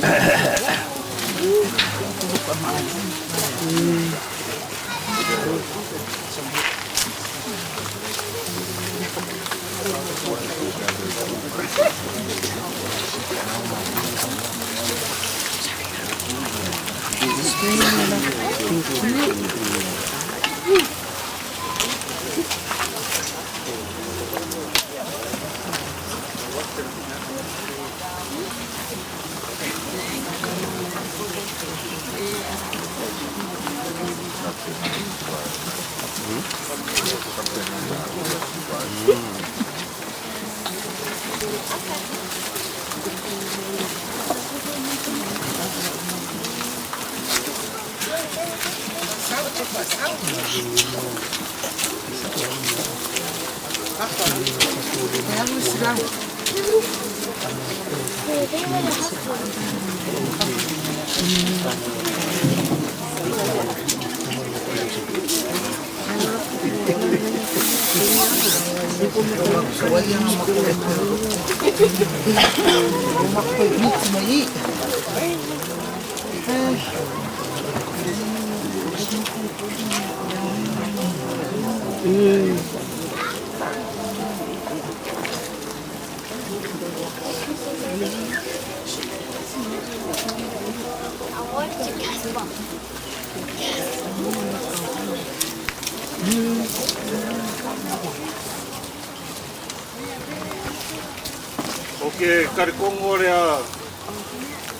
ke karikogo lea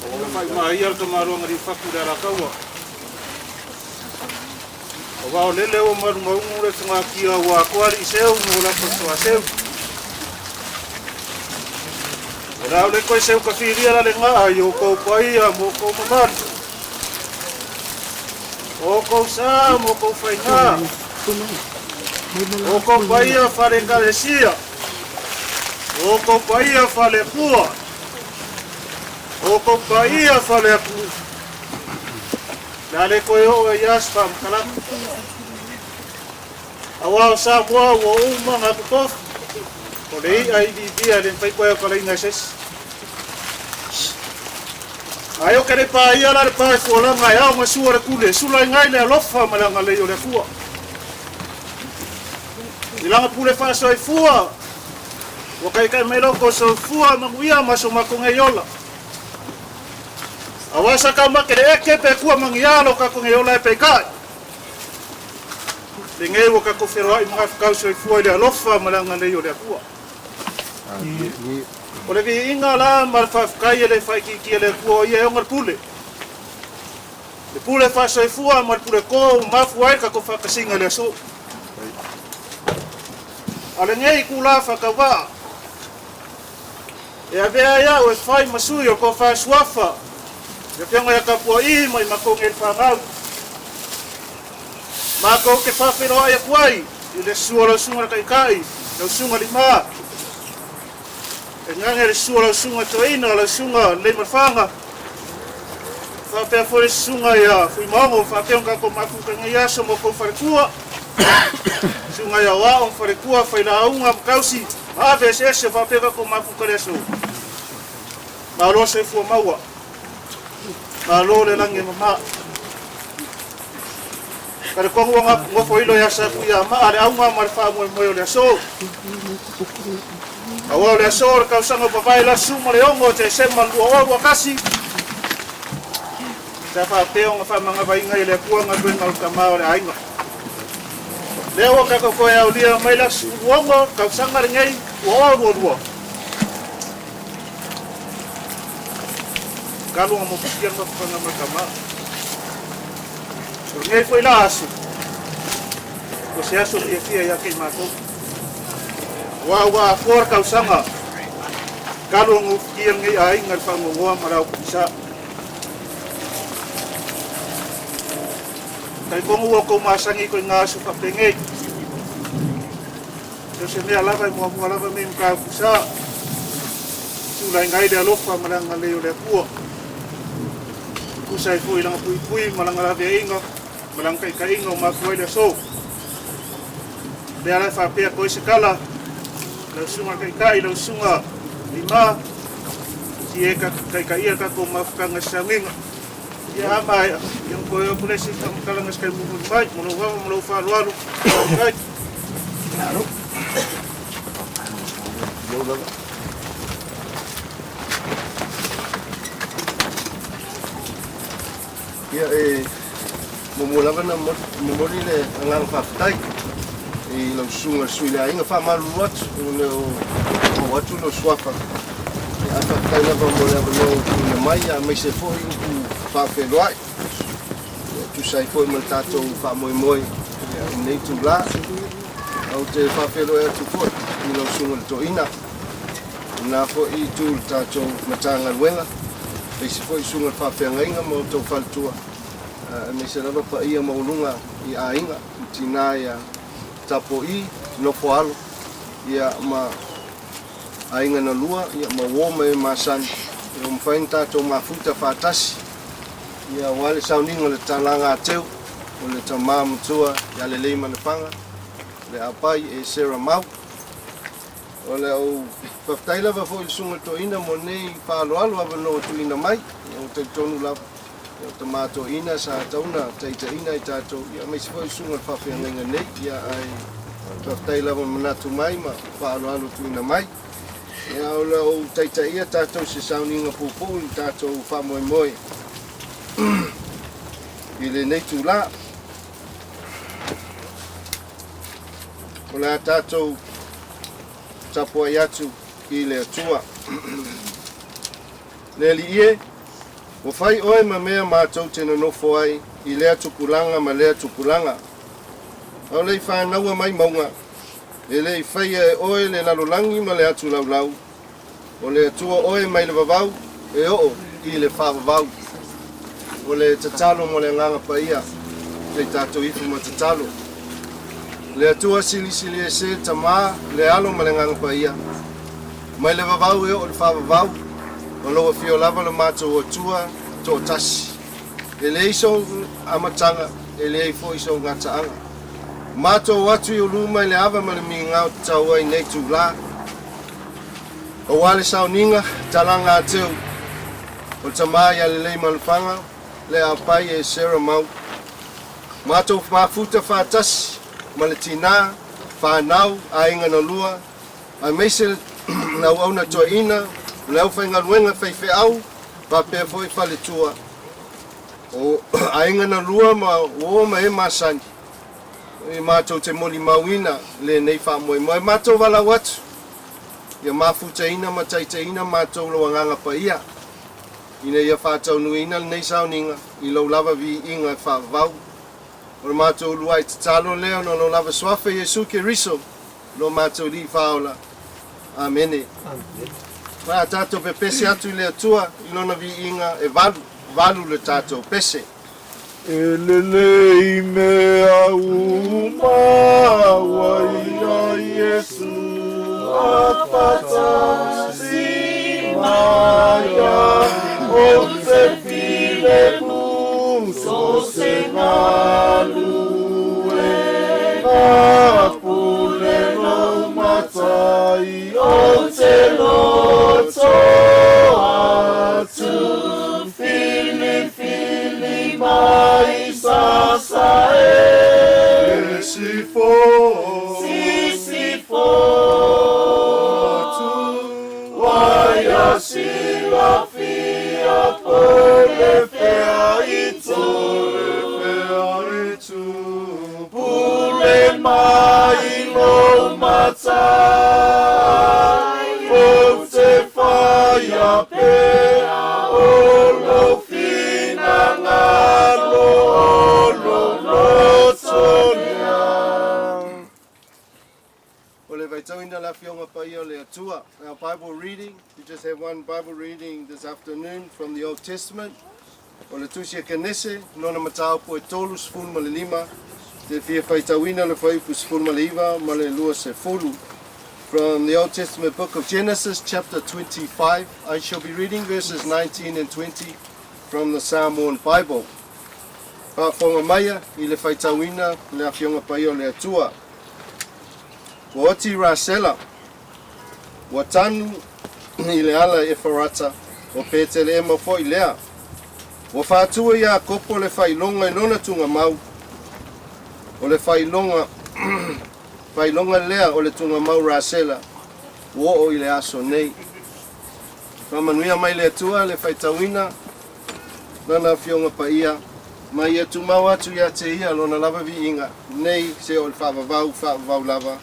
o faimāia le tamāloa Galiufaku le Alataua. O vao lele ua malumaugu le togafia ua atoa alii seu mo lafo soaseu. O le a le koe seu kafilia la le gaa i o kou paia mo kou mamalu. O kou sa mo kou faigā. O kou paia fale ekalesia. O kou paia fale pua. O kou paia fale atunuu. Le a le koe oo ai ia se faamatalaga. Aua o Samoa ua uma ona totofi. O le i'a i Libia e le mafai koe aukalaina e se isi. Ae o ke le paia la le pae fualaga e ao ma sua le kule, sula i ngai le alofa ma le agalelei o le Atua. I lana pule faasoifua, ua kaikai mai lo kou soifua manuia ma so matou nei ola. Aua sa kau make le eke pe kua mangia lo kakou nei ola e peitai. Lenei ua kakou feloai ma gafakau soifua i le alofa ma le agalelei o le Atua. O le viiga la ma le faafetai e le faaitiitia le Atua o ia e ona le pule. Le pule faasoifua ma le pule to ua mafua ai le tatou faatasiga i le aso. A o lenei itula faatauvaa, e avea ai au e fai ma sui o le tofa suafa, le Afioga ia Tapua'i ma i matou nei le fanau. Matou te faafeiloai atu ai i le susu o lau Susuga le Taitai, lau Susuga Lima, e gage le susu o lau Susuga Toeaina, lau Susuga Leimalefanga, faapea foi le susuga ia Fuimaono, faapea ona tatou mafuta i lenei aso ma outou faletua, susuga ia Oao ma faletua, Failauga ma tausi, ma ave eseese, faapea tatou mafuta i le aso. Malo soifua maua. Malo le lagi e mama. Talitonu ua nofoilo ia Satuiamaa le auga ma le faamoemoe o le aso. Aua o le aso o le tausaga ua vavae le aso 16 o Tesema 2021, sa faapea ona faamagavaina e le Atua galuega o le tama o le aiga. Lea ua tatou toe aulia mai le aso 16 tausaga lenei 2022. Talu ona motusia le mafutaga ma le tama. O lenei foi la aso, o se aso fiafia ia te i matou. Aua ua atoa le tausaga talu ona ufitia lenei aiga i le faanoanoa ma le aupisa. Talitonu ua outou masani i ituaiga aso faapenei. So o se mea lava e muamua lava nei mataupu sa tulaina ai le alofa ma le agalelei o le Atua. Tusa ai foi i lana puipui ma lana laveaiga ma lana taitaiga o mafua ai le aso. Lea la e faapea atu ai se tala, lau susuga taitai, lau susuga Lima, Ti e taitaia le tatou mafutaga i sauniga. Ia a maea, ia ona toe o atu lea i se faamatalaga se taimi mulimuli mai. Ma lou ava ma lou faaaloalo. Faafetai. Ia e muamua lava ona momoli le agaga faafetai i lau susuga i le sui le aiga. Faamalulu atu ona o oo atu lou suafa. Ae faafetai lava mo le avanoa ua tuuina mai aemaise foi upu faafeiloai e tusa ai foi ma le tatou faamoemoe i lenei itula. Ou te faafeiloai atu foi i lau susuga i le toeaina i lena foi itu i le tatou Matagaluega, aemaise foi susuga i le faafeagaiga ma outou faletua, aemaise lava paia maualuga i aiga, i tina ia Tapo'i, Nofoalo, ia ma aiga na lua, ia ma uo ma e masani, ua mafai ona tatou mafuta faatasi, ia aua le sauniga o le talaga a Teu, o le tama matua ia Leleimanafaga, le apai e Sarah Mau. O le au faafetai lava foi i le Susuga i le Toeaina mo lenei faaaloalo avanoa ua tuuina mai. Ia ua talitonu lava, ia o tama toeaina sa tatau ona taitaiina i tatou, ia aemaise foi le Susuga i le Faafeagaiga nei. Ia ae faafetai lava manatu mai ma faaaloalo tuuina mai. Ia o le au taitaia tatou i se sauniga puupuu i le tatou faamoemoe i lenei itula. O le a tatou tapuai atu i le Atua. Le Alii e, ua fai oe ma mea matou te nonofo ai i lea tupulaga ma lea tupulaga. A o le i fanaua mai mauga, e le i faia e oe le lalolagi ma le atu laulau, O le Atua oe mai le vavau e oo i le faavavau. O le tatalo mo le Agaga Paia, se i tatou ifo ma tatalo. Le Atua silisili ese le Tama, le Alo ma le Agaga Paia. Mai le vavau e oo i le faavavau, o lou afio lava lo matou Atua toatasi. E leai sou amataga, e leai foi sou gataaga. Matou atu i ulu mai le ava ma le migao tatau ai nei itula. Aua le sauniga, talaga a Teu, o le tama ia Leleimanufaga, le apai e Sarah Mau. Matou mafuta faatasi ma le tina, fanau, aiga na lua, aemaise le auauna toeaina, o le aufaigaluega faifeau, faapea foi faletua, o aiga na lua ma uo ma e masani, matou te molimauina lenei faamoemoe. Matou valaau atu, ia mafutaina ma taitaiina matou lou Agaga Paia, ina ia faataunuuina lenei sauniga i lou lava viiga e faavavau. O le matou uluai tatalo lea ona o lou lava Suafa Iesu Keriso, lo matou Alii Faaola. Amene. Ma a tatou pepese atu i le Atua i lona viiga e valu, valu le tatou pese. E lelei mea uma ua ia Iesu a faatasi mai Ou te filemu so se galuega Pule lou matai ou te loto atu Filifili mai sasa e Sisifo Sisifo atu Ua ia silafia po le fea itu Le fea itu Pule mai lou matai Ou te whaia pea o lou finagalo o lou loto lea. O le vaitauina le Afioga Paia o le Atua. Our Bible reading, we just have one Bible reading this afternoon from the Old Testament. O le Tusi a Kenese, lona mataupu e 35, te fia faitauina le fuaiupu 19 ma le 20. From the Old Testament book of Genesis, chapter 25, I shall be reading verses 19 and 20 from the Samoan Bible. Faafofoga maia i le faitauina le Afioga Paia o le Atua. Ua oti Rasela, ua tanu i le ala i Efarata. O Peteleema foi lea. Ua faatu e Iakopo le faailoga i lona tugamau, o le faailoga faailoga lea o le tugamau Rasela ua oo i le aso nei. Faamanuia mai le Atua le faitauina Lana Afioga Paia, ma ia tumau atu ia te Ia Lona lava viiga, nei seia oo i le faavavau, faavavau lava.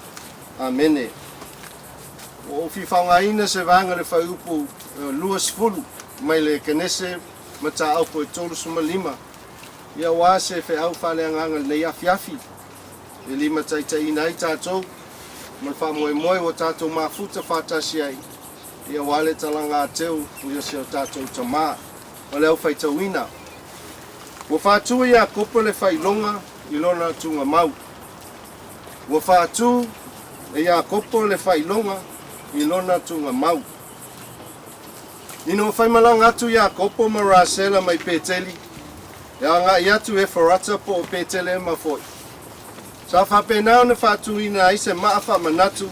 Amene. Ua ou fia faaaogaina se vaega o le fuaiupu 20 mai le Kenese Mataupu e 35, ia aua se feau faaleagaga i lenei afiafi e limataitaiina ai tatou ma le faamoemoe ua tatou mafuta faatasi ai, ia aua le talaga a teu i si o tatou Tama o le aufaitauina. Ua faatu e Iakopo le faailoga i lona tugamau. Ua faatu e Iakopo le faailoga i lona tugamau. Ina ua faimalaga atu Iakopo ma Rasela mai Peteli, e agai atu Efarata po o Petelema foi. Sa faapena ona faatuina ai se maa faamanatu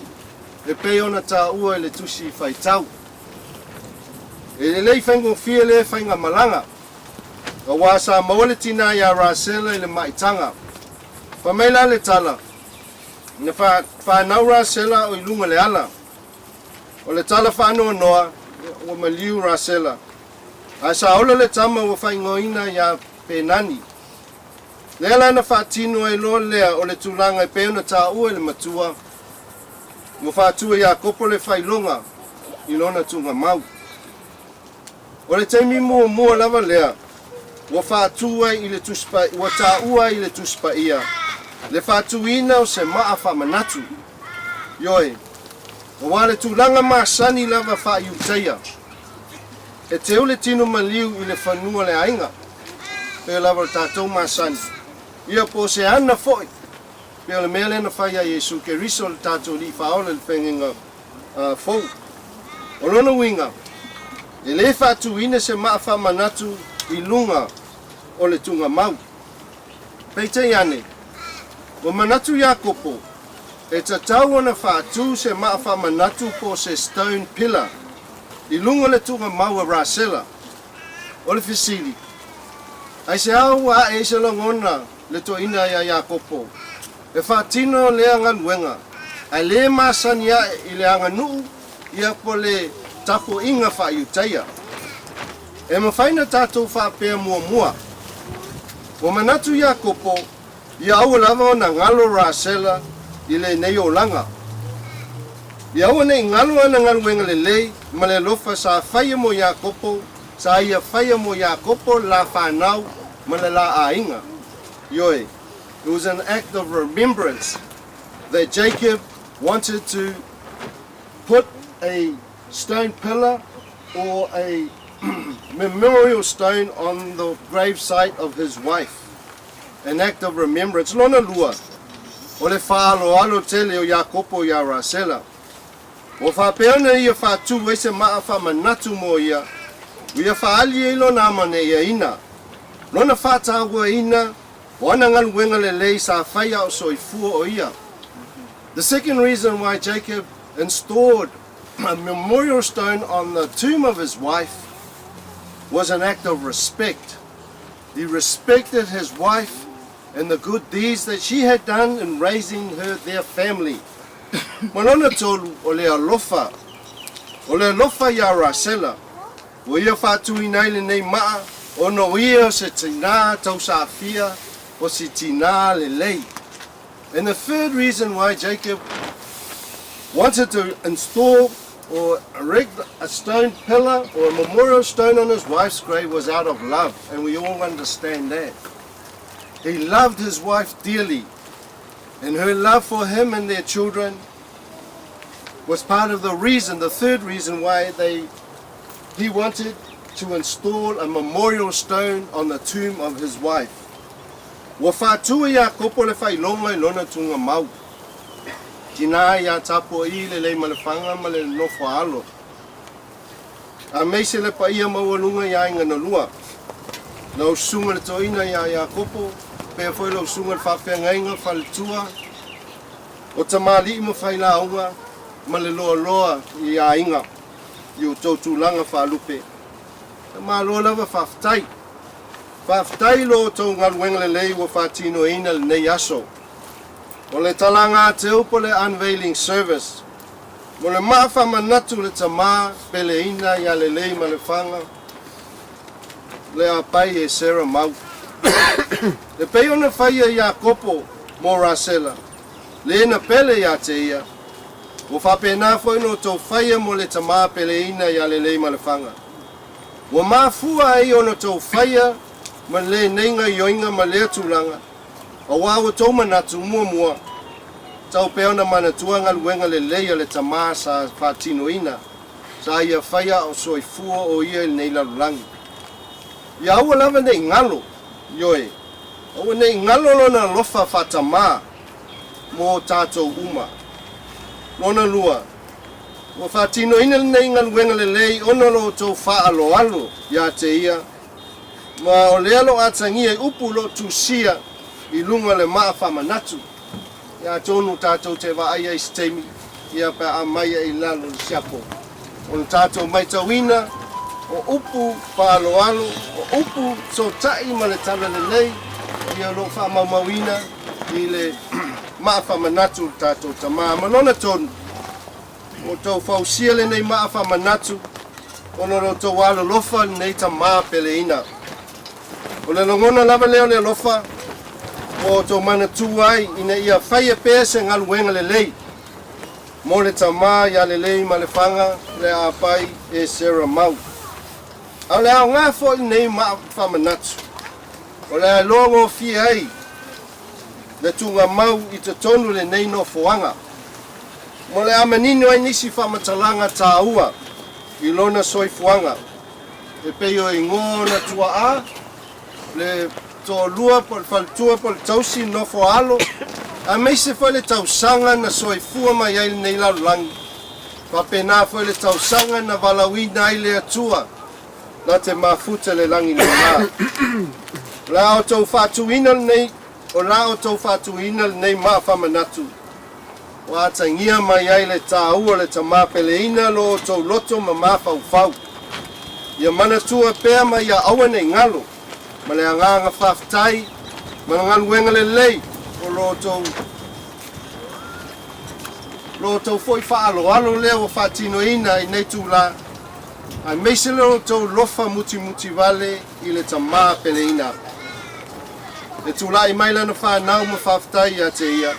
e pei ona taua i le Tusi Faitau. E lelei faigofie lea faigamalaga, aua sa maua le tinā iā Rasela i le maitaga. Fai mai la le tala, na fanau Rasela o i luga le ala. O le tala faanoanoa, ua maliu Rasela. Ae sa ola le tama ua faaigoaina iā Penani. Lea la na faatino ai loa lea o le tulaga e pei ona taua e le matua, ua faatu e Iakopo le faailoga i lona tugamau. O le taimi muamua lava lea ua faatu ai i le Tusi ua taua ai i le Tusi Paia le faatuina o se maa faamanatu. Ioe, aua le tulaga masani lava faa-Iutaia, e teu le tino maliu i le fanua o le aiga, pei lava o le tatou masani, ia po o se ana foi, pei o le mea lea na fai ai Iesu Keriso le tatou Alii Faaola i le Feagaiga Fou. O lona uiga, e le faatuina se maa faamanatu i luga o le tugamau. Peitai ane, ua manatu Iakopo, e tatau ona faatu se maa faamanatu po o se stone pillar i luga o le tugamau a Rasela. O le fesili, aisea ua ae ai se lagona le toeaina ia Iakopo e faatino lea galuega, ae le masani ae i le aganuu ia po le tapuaiga faa-Iutaia? E mafai na tatou faapea muamua, Ua manatu Iakopo ia aua lava ona galo Rasela i lenei olaga. Ia aua ne i galo ana galuega lelei ma le alofa sa faia mo Iakopo, sa ia faia mo Iakopo le la fanau ma le la aiga. Ioe, it was an act of remembrance that Jacob wanted to put a stone pillar or a memorial stone on the grave site of his wife. An act of remembrance. Lona lua, o le faaaloalo tele o Iakopo iā Rasela. Ua faapea ona ia faatu ai se maa faamanatu mo ia, ua ia faaali ai lona amanaiaina, lona faatauaina o ana galuega lelei sa fai a o soifua o ia. The second reason why Jacob installed a memorial stone on the tomb of his wife was an act of respect. He respected his wife and the good deeds that she had done in raising her their family. Ma lona tolu, o le alofa. O le alofa iā Rasela, ua ia faatuina ai lenei maa ona o ia o se tinā tausaafia, o se tinā lelei. And the third reason why Jacob wanted to install or erect a stone pillar or a memorial stone on his wife's grave was out of love, and we all understand that. He loved his wife dearly, and her love for him and their children was part of the reason, the third reason why they he wanted to install a memorial stone on the tomb of his wife. Ua faatu e Iakopo le faailoga i lona tugamau. Tinā iā tapuaʻi le lei ma le faga ma le nofo a alo. Aemaise le paia maualuga i aiga na lua. Lau susuga le toeaina iā Iakopo, pea foi lau susuga le faafeagaiga faletua o tamalii ma failauga ma le loaloa i aiga i outou tulaga faalupe. Malo lava faafetai. Faafetai i lo outou galuega lelei ua faatinoina lenei aso. O le talaga teu po le unveiling service. Mo le maa faamanatu le tamā peleina ia Leleimalefanga le apai e Sarah Mau. E pei ona faia e Iakopo mo Rasela, le na pele ia te ia. Ua faapena foi ona outou faia mo le tamā peleina ia Leleimalefanga. Ua mafua ai ona outou faia ma lenei gaoioiga ma lea tulaga, auā ua outou manatu muamua, tau pea ona manatua galuega lelei a le tamā sa faatinoina, sa ia faia a o soifua o ia i lenei lalolagi. Ia aua lava ne i galo, ioe, aua ne i galo lona alofa faatamā mo tatou uma. Lona lua, ua faatinoina lenei galuega lelei ona o lo outou faaaloalo ia te ia, ma o lea lo atagia i upu o lo o tusia i luga o le maa faamanatu. Ia atonu tatou te vaai ai i se taimi, ia pe a aumai ai i lalo o le siapo. Ona tatou matauina o upu faaaloalo, o upu fesootai ma le tala lelei, ia o lo o faamaumauina i le maa faamanatu o le tatou tamā. Ma lona tonu, ua outou fausia lenei maa faamanatu ona o lo outou alolofa lenei tamā peleina. O le lagona lava lea o le alofa ua outou manatua ai ina ia faia pea se galuega lelei mo le tamā ia Leleimalefanga le apai e Sarah Mau. A o le aoga foi lenei maa faamanatu, o le a iloa gofie ai le tuugamau i totonu o lenei nofoaga, ma o le a manino ai nisi faamatalaga taua i lona soifuaga, e pei o igoa ona tuaa, le toalua po o le faletua po o le tausi nofo alo, aemaise foi le tausaga na soifua mai ai lenei lalolagi, faapena foi le tausaga na valaauina ai le Atua na te mafuta le lagi nana. O le a outou faatuina lenei, o la outou faatuina lenei maa faamanatu, ua atagia mai ai le taua o le tamā peleina lo outou loto ma mafaufau. Ia manatua pea ma ia aua ne i galo, ma le agaga faafetai ma le galuega lelei o lo outou lo outou foi faaaloalo lea ua faatinoina i nei itulā, aemaise lo outou lofa mutimutivale i le tamā peleina. E tulai mai lana fanau ma faafetai ia te ia,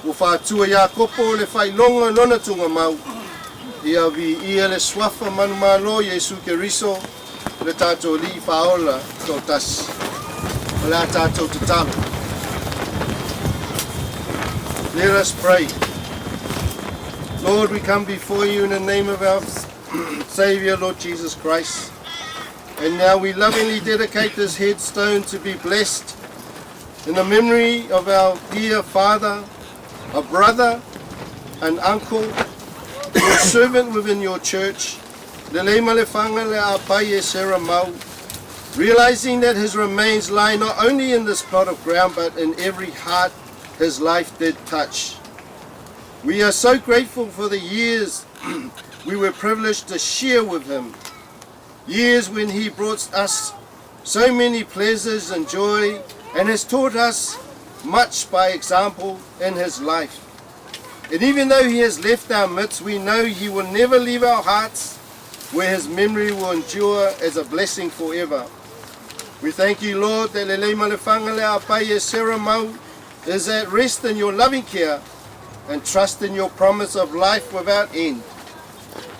ua faatua Iakopo le faailoga lona tugamau, ia viia le suafa manumalo Iesu Keriso le tatou Alii Faaola toatasi. O le a tatou tatalo. Let us pray. Lord, we come before you in the name of our Savior, Lord Jesus Christ. And now we lovingly dedicate this headstone to be blessed in the memory of our dear father, a brother, an uncle, your servant within your church, Leleimalefanga Le'apai Sarah Mau, realizing that his remains lie not only in this plot of ground but in every heart his life did touch. We are so grateful for the years we were privileged to share with him. Years when he brought us so many pleasures and joy and has taught us much by example in his life. And even though he has left our midst, we know he will never leave our hearts, where his memory will endure as a blessing forever. We thank you, Lord, that Leleimalefanga Le'apai Sarah Mau is at rest in your loving care and trust in your promise of life without end.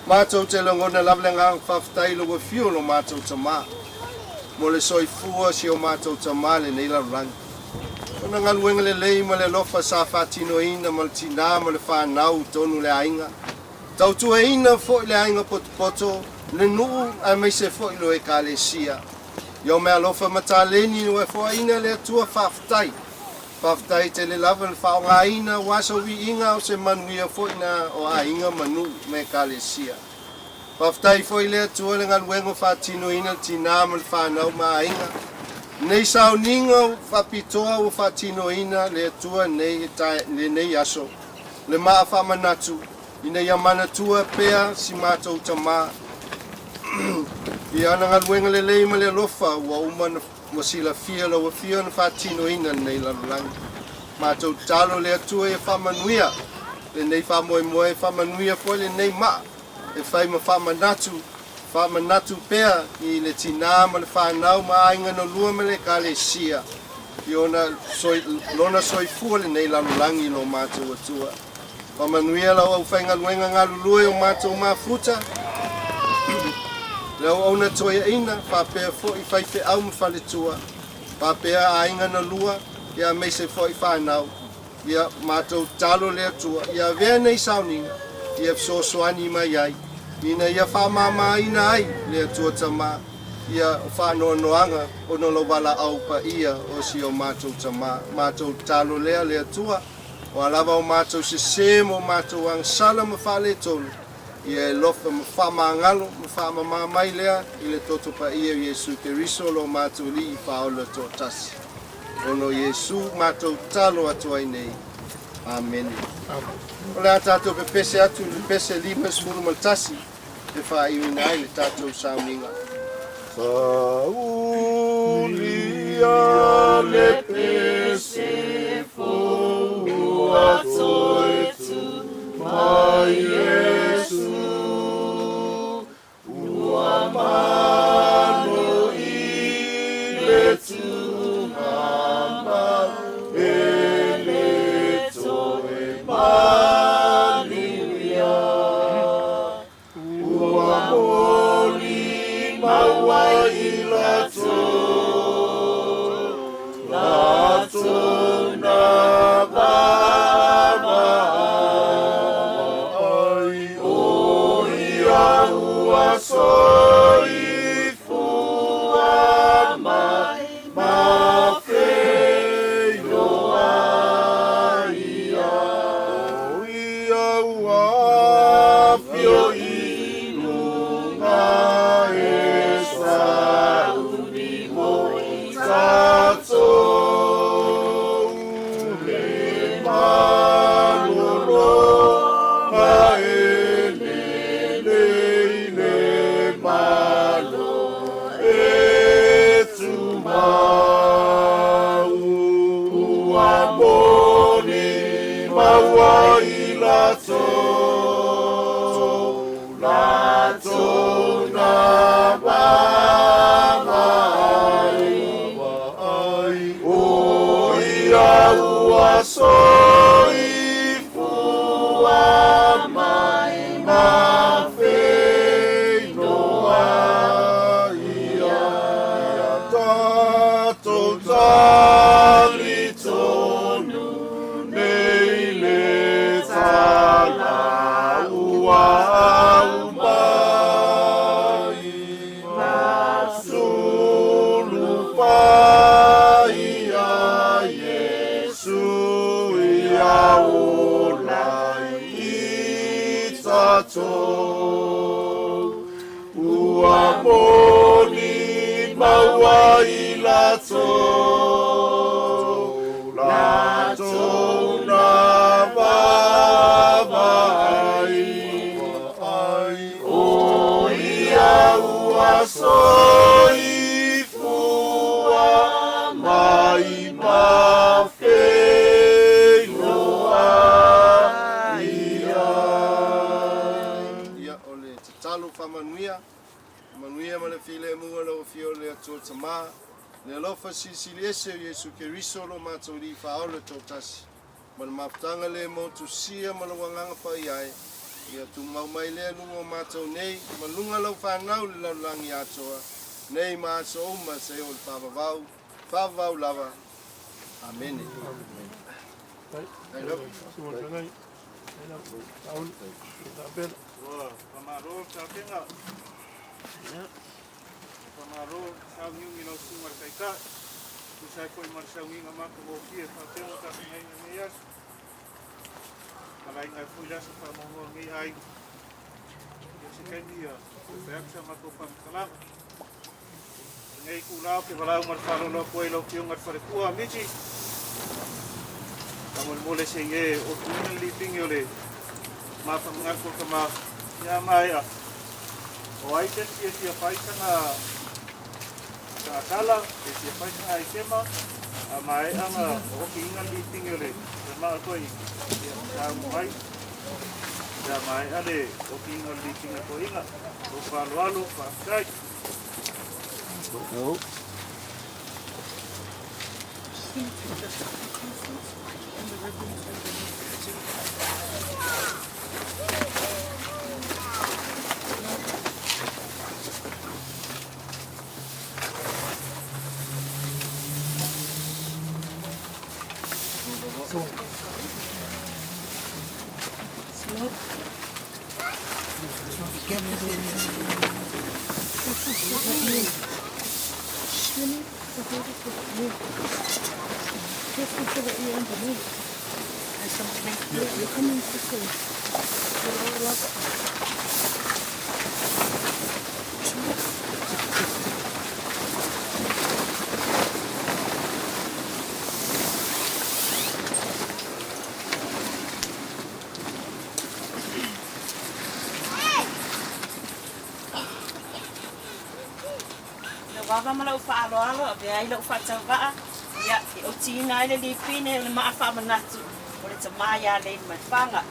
Matou te lagona lava le agaga faafetai i lou afio o lo matou tamā. Mo le soifua o si o matou tamā lenei lalolagi. Ona galuega lelei ma le alofa sa faatinoina ma le tinā ma le fanau i totonu o le aiga. Tautuaina foi le aiga potopoto, le nuu aemaise foi lo Ekalesia. I o meaalofa ma taleni ua e foaina le Atua faafetai. Faafetai tele lava le faaaogaina aua sau viiga o se manuia foi na o aiga ma nuu ma Ekalesia. Faafetai foi le Atua le galuega o faatinoina le tinā ma le fanau ma aiga. Nei sauniga faapitoa ua faatinoina le Atua nei lenei aso, le maa faamanatu ina ia manatua pea si matou tamā. I ana galuega lelei ma le alofa ua uma ona ua silafia lau Afioga na faatinoina lenei lalolagi. Matou tatalo le Atua ia faamanuia lenei faamoemoe, faamanuia foi lenei maa e fai ma faamanatu, faamanatu pea i le tinā ma le fanau ma aiga na lua ma le Ekalesia i ona lona soifua lenei lalolagi i lo matou Atua. Faamanuia lau aufaigaluega galulue o matou mafuta, le auauna toeaina, faapea foi faifeau ma faletua, faapea aiga na lua, ia aemaise foi fanau. Ia matou tatalo le Atua ia avea nei sauniga ia fesoasoani mai ai, ina ia faamamaina ai le Atua Tama ia faanoanoaga ona o lou valaau paia o si o matou Tama. Matou tatalo lea le Atua. O a lava o matou sesē ma o matou agasala ma faaletonu, ia e lofa ma faamagalo ma faamamā mai lea i le toto paia o Iesu Keriso lo matou Alii Faaola toatasi. Ona o Iesu matou tatalo atu ai nei. Amene. O le a tatou pepese atu i le pese 51 e faaiuina ai le tatou sauniga. Saunia le pese fou ua toe tu mai Iesu, ua mano i le tumamau e le toe manuia. Ua moli mau ai latou, latou na vaavaai, o ia ua soifua mai ma feioai ia. O ia ua afio i luga e sauni mo i tatou le malolo ma e lele i le malo e tumau. Ua moni mau ai latou, latou na vaavaai, o ia ua soifua mai ma feinoa ia. Ia tatou talitonu nei le tala ua aumai, ma sulu paia Iesu ia ola i tatou. Ua moni mau ai latou, latou na vaavaai, o ia ua soifua mai ma feinoa ia. Ia, o le tatalo faamanuia, manuia ma le filemu o lau Afioga le Atua Tama, le alofa silisili ese o Iesu Keriso lo matou Alii Faaola toatasi, ma le mafutaga le motusia ma lou Agaga Paia e, ia tumau mai lea luga o matou nei, ma luga lau fanau le lalolagi atoa, nei ma aso uma seia o le faavavau, faavavau lava. Amene. Ua faamalo le tapena. Ua faamalo le sauniuni i lau susuga i le Taitai. Tusa ai foi ma le sauniga matagofie faapea ona tapenaina i lenei aso. Malaina ai foi le aso faanoanoa i lenei aiga. Ia se taimi ia fai atu sa matou faamatalaga. I lenei itula ou te valaau ma le faaaloalo atu ai i lau Afioga i le Faletua Miti, faamolemole se i e otuina le lipini o le ma faamanatu o tama ia maea. O ai te isi e fia fai sana sana tala, e fia fai sana aitema, a maea na okiina le lipini o le maa toeaina, ia saunoa mai pe a maea le okiina o le lipini a toeaina. Lou faaaloalo, faafetai. Lau ava ma lau faaaloalo avea ai lou faatauvaa, ia, e otiina ai le lipine o le maa faamanatu o le tama ia Leimaefaga.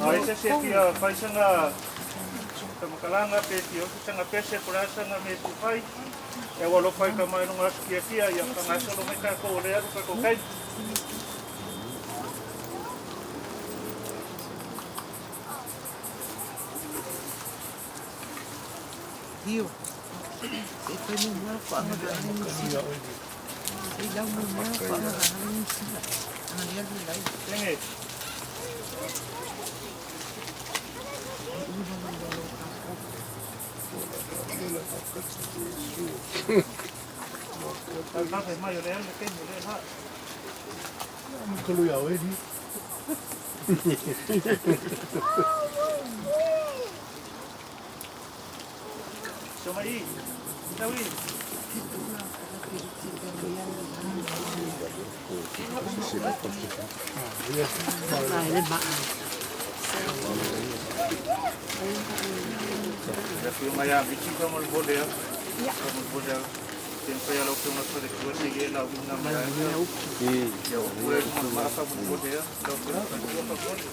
Ai se isi e fia fai sana faamatalaga pe fia ofi sana pese po o le a sana mea e fia fai, e ua alofa i ka mai luga aso fiafia, ia faagasolo mai tatou o lea e alu tatou taimi. Senge. Tau mai o le alu le taimi o lea la. So mai i. Tau i. Le afioga ia Miti faamolemole a. Faamolemole a. Pe mafai lava lau afioga i le faletua se i e lauina mai ai ia upu e luma o le maa faamolemole a. Lau afioga i le faletua faamolemole.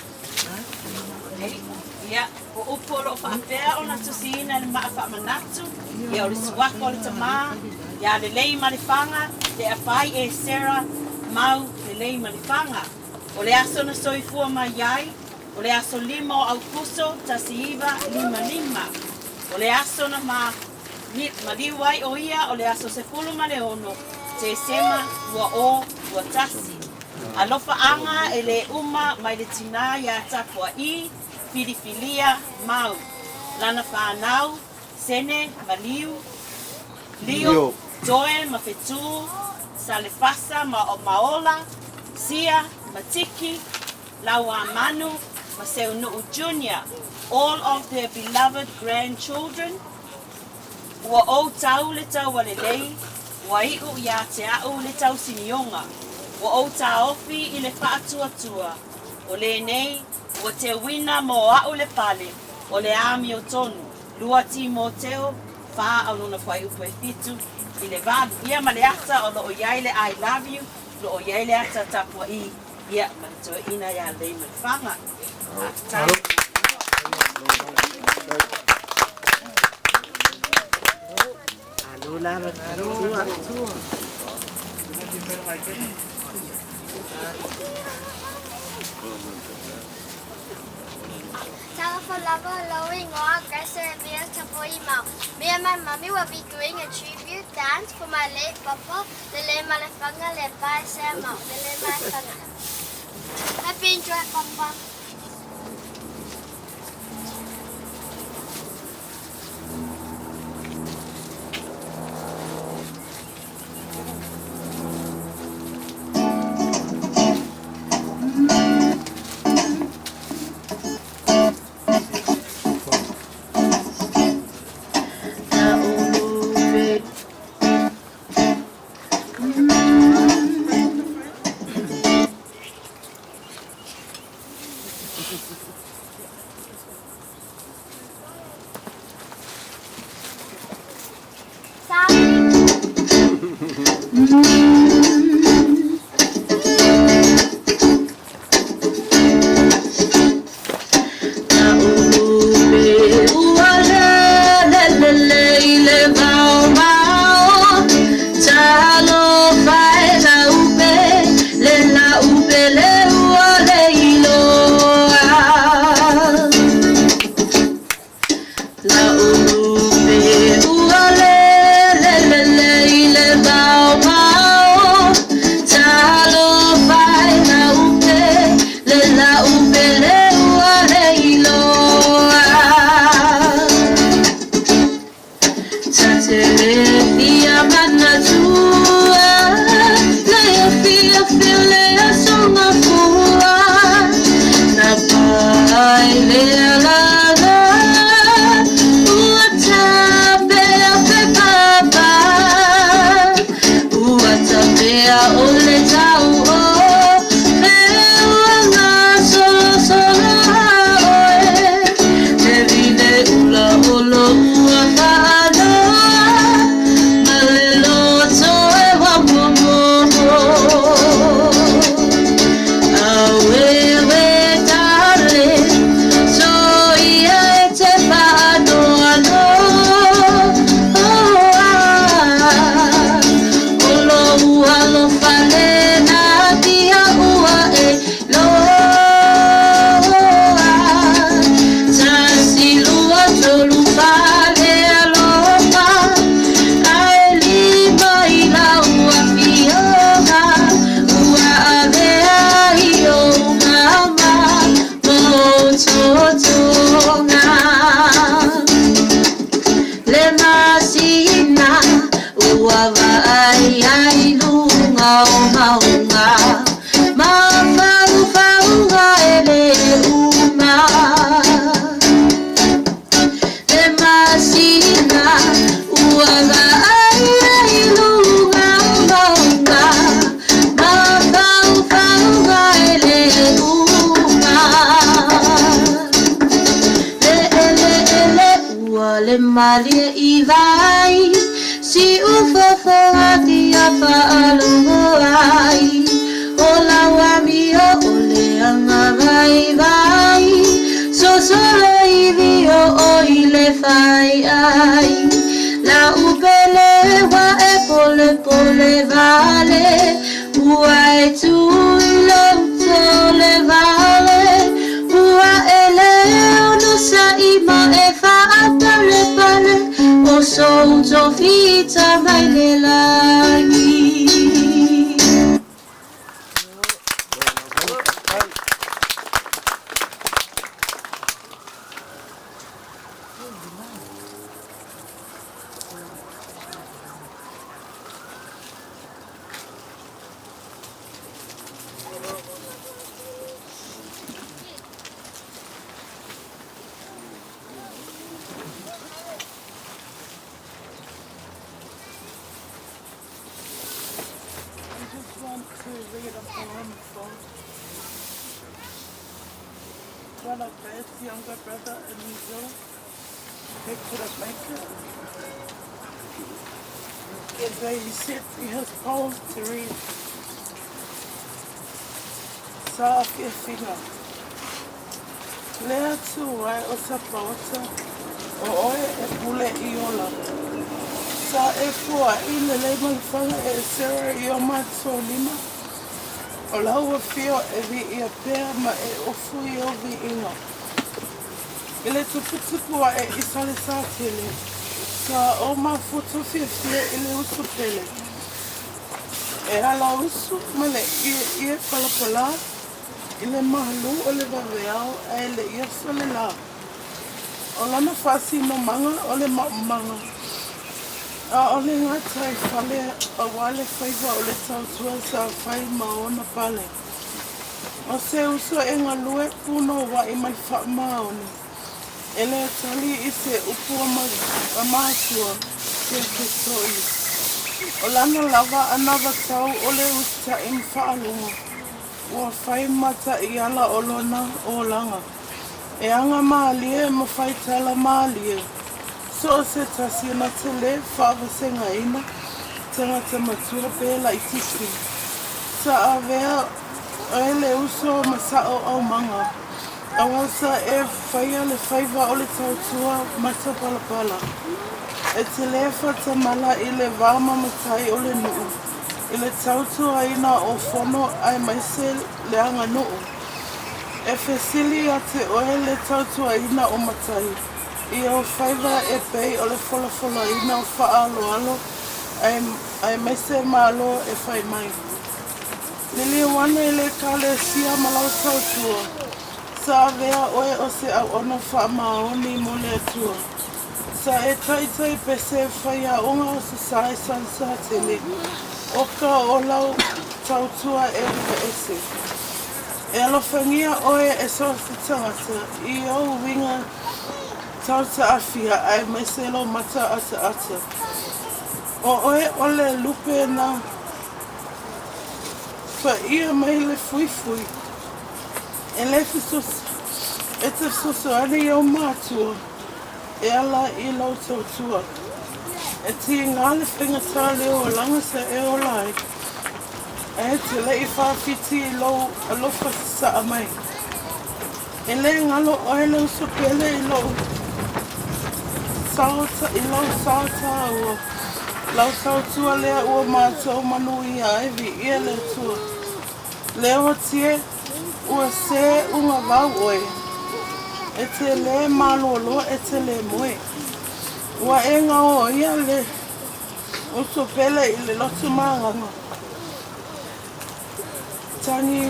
Ia, o upu o lo o faapea ona tusiina i le maa faamanatu, ia o le suafa o le tama, ia Leleimalefanga, le afai e Sarah Mau Leleimalefanga. O le aso na soifua mai ai, o le aso 5 o Aukuso 1955. O le aso na ma maliu ai o ia o le aso 16 Tesema 2021. Alofaaga e lē uma mai le tinā iā Tapuaʻī, Filifilia, Mau, lana fanau, Sene, Maliu, Lio, Toe ma Fetū, Salefasa ma Maola, Sia, Matiki, Lauamanu ma Seunuʻu Junior, all of their beloved grandchildren. Ua ou tau le taualelei, ua iʻu iā te aʻu le tausinioga. Ua ou taofi i le faatuatua, o lenei ua teuina mo aʻu le pale o le amiotonu, 2 Timoteo 4 au lona fuaiupu e 7 i le 8. Ia ma le ata o lo o i ai le I love you, lo o i ai le ata tapuaʻī, ia ma le toeaina iā Leimalefanga. Faafetai. Talofa lava, lou igoa Grace Eremia Tapua'i Mau. Me and my mummy will be doing a tribute dance for my late papa, Leleimalefanga Lepai Sam Mau, Leleimalefanga. Hope you enjoy, papa. te le fia manatua le afiafi o le aso mafua na pae le alala ua tapea pe papa ua tapea o le tau o he ua gasolosolo a oe le vine ula o lou faanoa ma le loto e wamomoho. Auē tale, soia e te faanoanoa. O lou alofa lena tia ua e loa. Tasi lua tolu fa le alofa, ae lima i lau afioga, ua avea i ou mama ma ou totoga. Le masina ua vaai ai i luga o mauga, mafaufauga e lē uma. Le masina ua vaai ai i luga o mauga, mafaufauga e lē uma. Le eleele ua le malie i vai, siufofoga tia faalogo ai, o lau amio o le agavaivai, sosolo ivi o oi le fai ai. Lau pele ua e polepole vale, ua e tu i le uta o le vale, ua e le onosaʻi ma e faapalepale, o sou tofi mai le lagi. I just want to read a poem for one of Dad's younger brother in New Zealand. He couldn't make it. And they sent me his poem to read. Saafiafiga. Le Atua e o Sapaota, o oe e pule i ola. Sa e foai Leleimailefanga e Sarah i o matou lima, o lau afio e viia pea ma e ofu i ou viiga. I le tuputupu ae i Salesatele, sa o mafuta fiafia i le uso pele. E ala usu ma le ieie palapala i le malu o le vaveao ae le i aso le la. O lona faasinomaga o le maʻumaga, a o le gataifale aua le faiva o le tautua sa fai ma ona pale. O se uso e galue punouai ma le faamaoni, e le tali i se upu a matua pe fetoʻi. O lana lava anavatau o le usitaʻi ma faalogo, ua fai ma taiala o lona olaga. E aga mālie ma fai tala mālie, so o se tasi na te lē faavasegaina tagata matua pe laitiiti. Sa avea oe le uso ma sao aumaga, aua sa e faia le faiva o le tautua matapalapala. E te lē faatamala i le va ma matai o le nuu, i le tautuaina o fono aemaise le aganuu. E fesili ia te oe le tautuaina o matai, i ou faiva e pei o le folafolaina o faaaloalo aemaise Malo e fai mai. Liliu ane i le Ekalesia ma lau tautua, sa avea oe o se auauna faamaoni mo le Atua. Sa e taitai pese faiaoga o Sasae Salesatele oka o lau tautua e uiga ese. E alofagia oe e so o se tagata i ou uiga tautaafia aemaise lou mata ataata. O oe o le lupe na paia mai le fuifui. E le e te fesoasoani i ou matua e ala i lau tautua. E tiga le faigata le olaga sa e ola ai, ae te le i faafiti i lou alofa sasaa mai. E le galo oe le uso pele i lou sao i lau sao taua. Lau tautua lea ua matou manuia ai viia le Atua. Leo tie ua se ugavau oe. E te lē malolo e te lē moe. Ua e gaoia le uso pele i le loto magaga. Tagi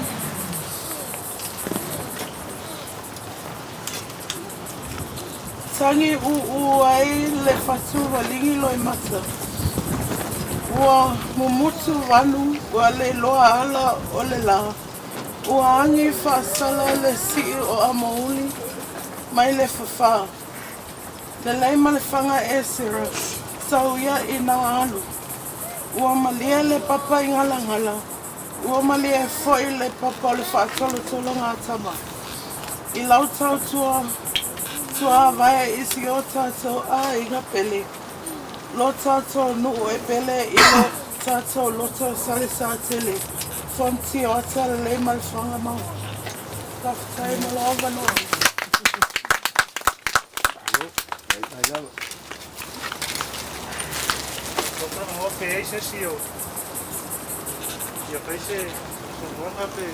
tagi ūū ai le fatu valigi loimata. Ua mumutu vanu ua leiloa ala o le lā. Ua agi faasala le sii o amouli mai le fafā. Leleimalefāga Esera, sau ia i nā alu. Ua malie le papa i galagala, ua malie foi le papa o le faatolotologa a tama. I lau tautua tuavae i si o tatou aiga pele, lo tatou nuu e pele i lo tatou loto Salesatele, Fonoti Ota Leleimalefāga Mau. Faafetai mo lou avanoa. Tau pe ai se isi o ia fai se saunoaga pe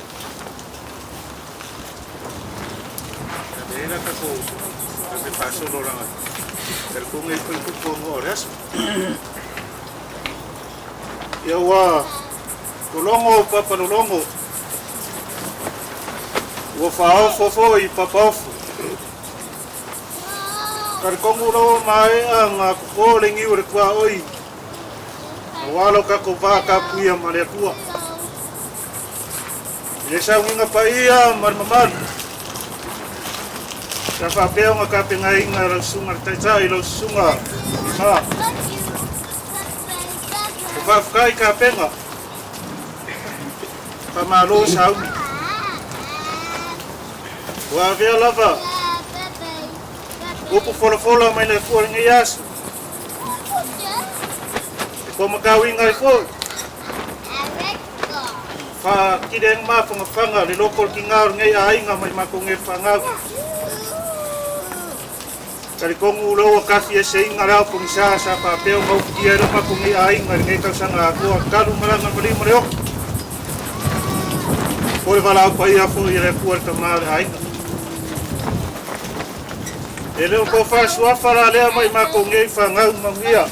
Ia leai la tatou te faasolo laga talitonu e fai fuafuaga o le aso. Ia ua lologo papa lologo ua faaofo foi papa ofo. Talitonu lau maea nga koko le niu o le tuaoi aua lo tatou va tapuia ma le Atua. I le sauiga paia ma le mamalu, sa faapea ona tapenaina e lau susuga le Taitai, lau susuga Lima. Ua faafetai tapena, faamalo sauni. Ua avea lava upu folafola mai le Atua i lenei aso. E pomakauiga ai foi. Whakire mawhangawhanga le loko ki ngā o lenei aiga mai matou nei whangau. Talikongu loa kafi e se inga lau pongisa sa whapeo mau whitia e matou nei aiga i lenei tausaga atoa talu malanga ma lima le oko. Po le valaau paia foi e le Atua le tama o le aiga. E le o tau whaasuafa la lea mai matou nei whangau manuia.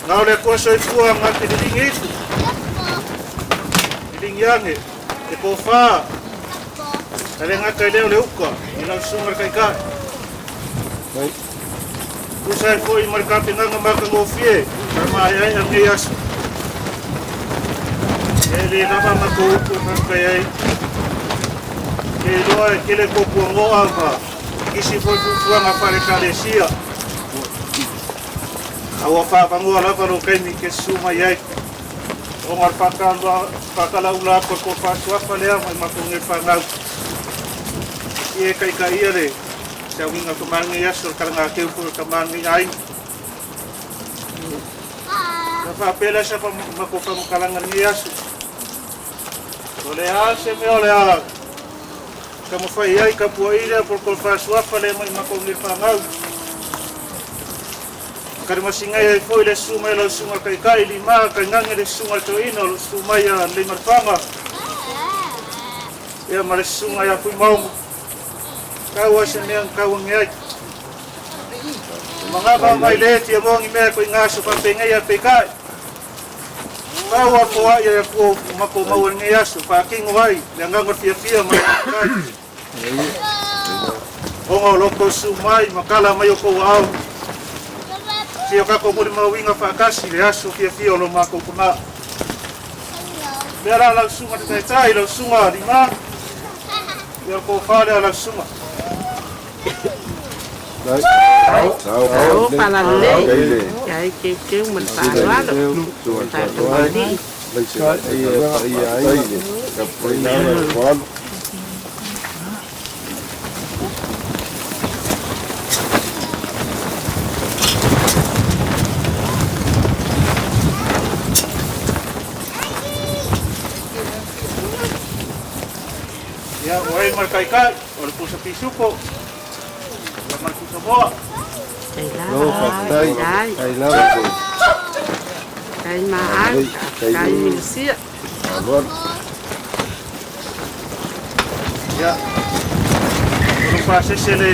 Na o le Atua soifua ngā te lilingi ifu. Lilingi ane, te pōwhā. Ka le ngata i leo le uka, i lau susuga le Taitai. Tusa ai foi ma le tapenaga matagofie, sa maeaea lenei aso. E le lava matou upu e faafetai ai. Ke iloa e tele puapuagoa ma isi foi fuafuaga faale-ekalesia. A ua faavanoa lava lou taimi e te susu mai ai. Ona o le faatalaula atu o le tofa suafa lea mai matou nei fanau. I e taitaia le sauiga o tama lenei aso, le talagateu foi o tama lenei aiga. Na faapea lea sa matou faamatalaga lenei aso. O le a se mea o le a taumafai ai tapuai lea po o le tofa suafa lea mai matou nei fanau. Karimasingai ai foi le susu mai o lau susuga Taitai Lima tainane le susuga le toeaina o lo o susu mai ia Leimalifaga ia ma le susuga ia Fuimaono. Tau ai se mea na tau ane ai. E manava mai le tia moa ni mea koe ngā aso whaapenei a peitai. Pau a poa ia kua mako maua lenei aso, whaakino ai, le agaga fiafia ma le faafetai. Ona o lo outou susu mai ma tala mai o tou aao, seia o tatou molimauina faatasi le aso fiafia o lo matou tama. Lea la lau susuga te taitai, lau susuga Lima, ia o tofa lea lau susuga. O falalelei. Ia e keukeu ma le faaaloalo. Tatou alii. Ia, o ai ma le taitai, o le pusa pisupo, ia ma le pusa moa. Tai lava. Tai. Tai maau. Tai minusia. Ia, o lo pasese le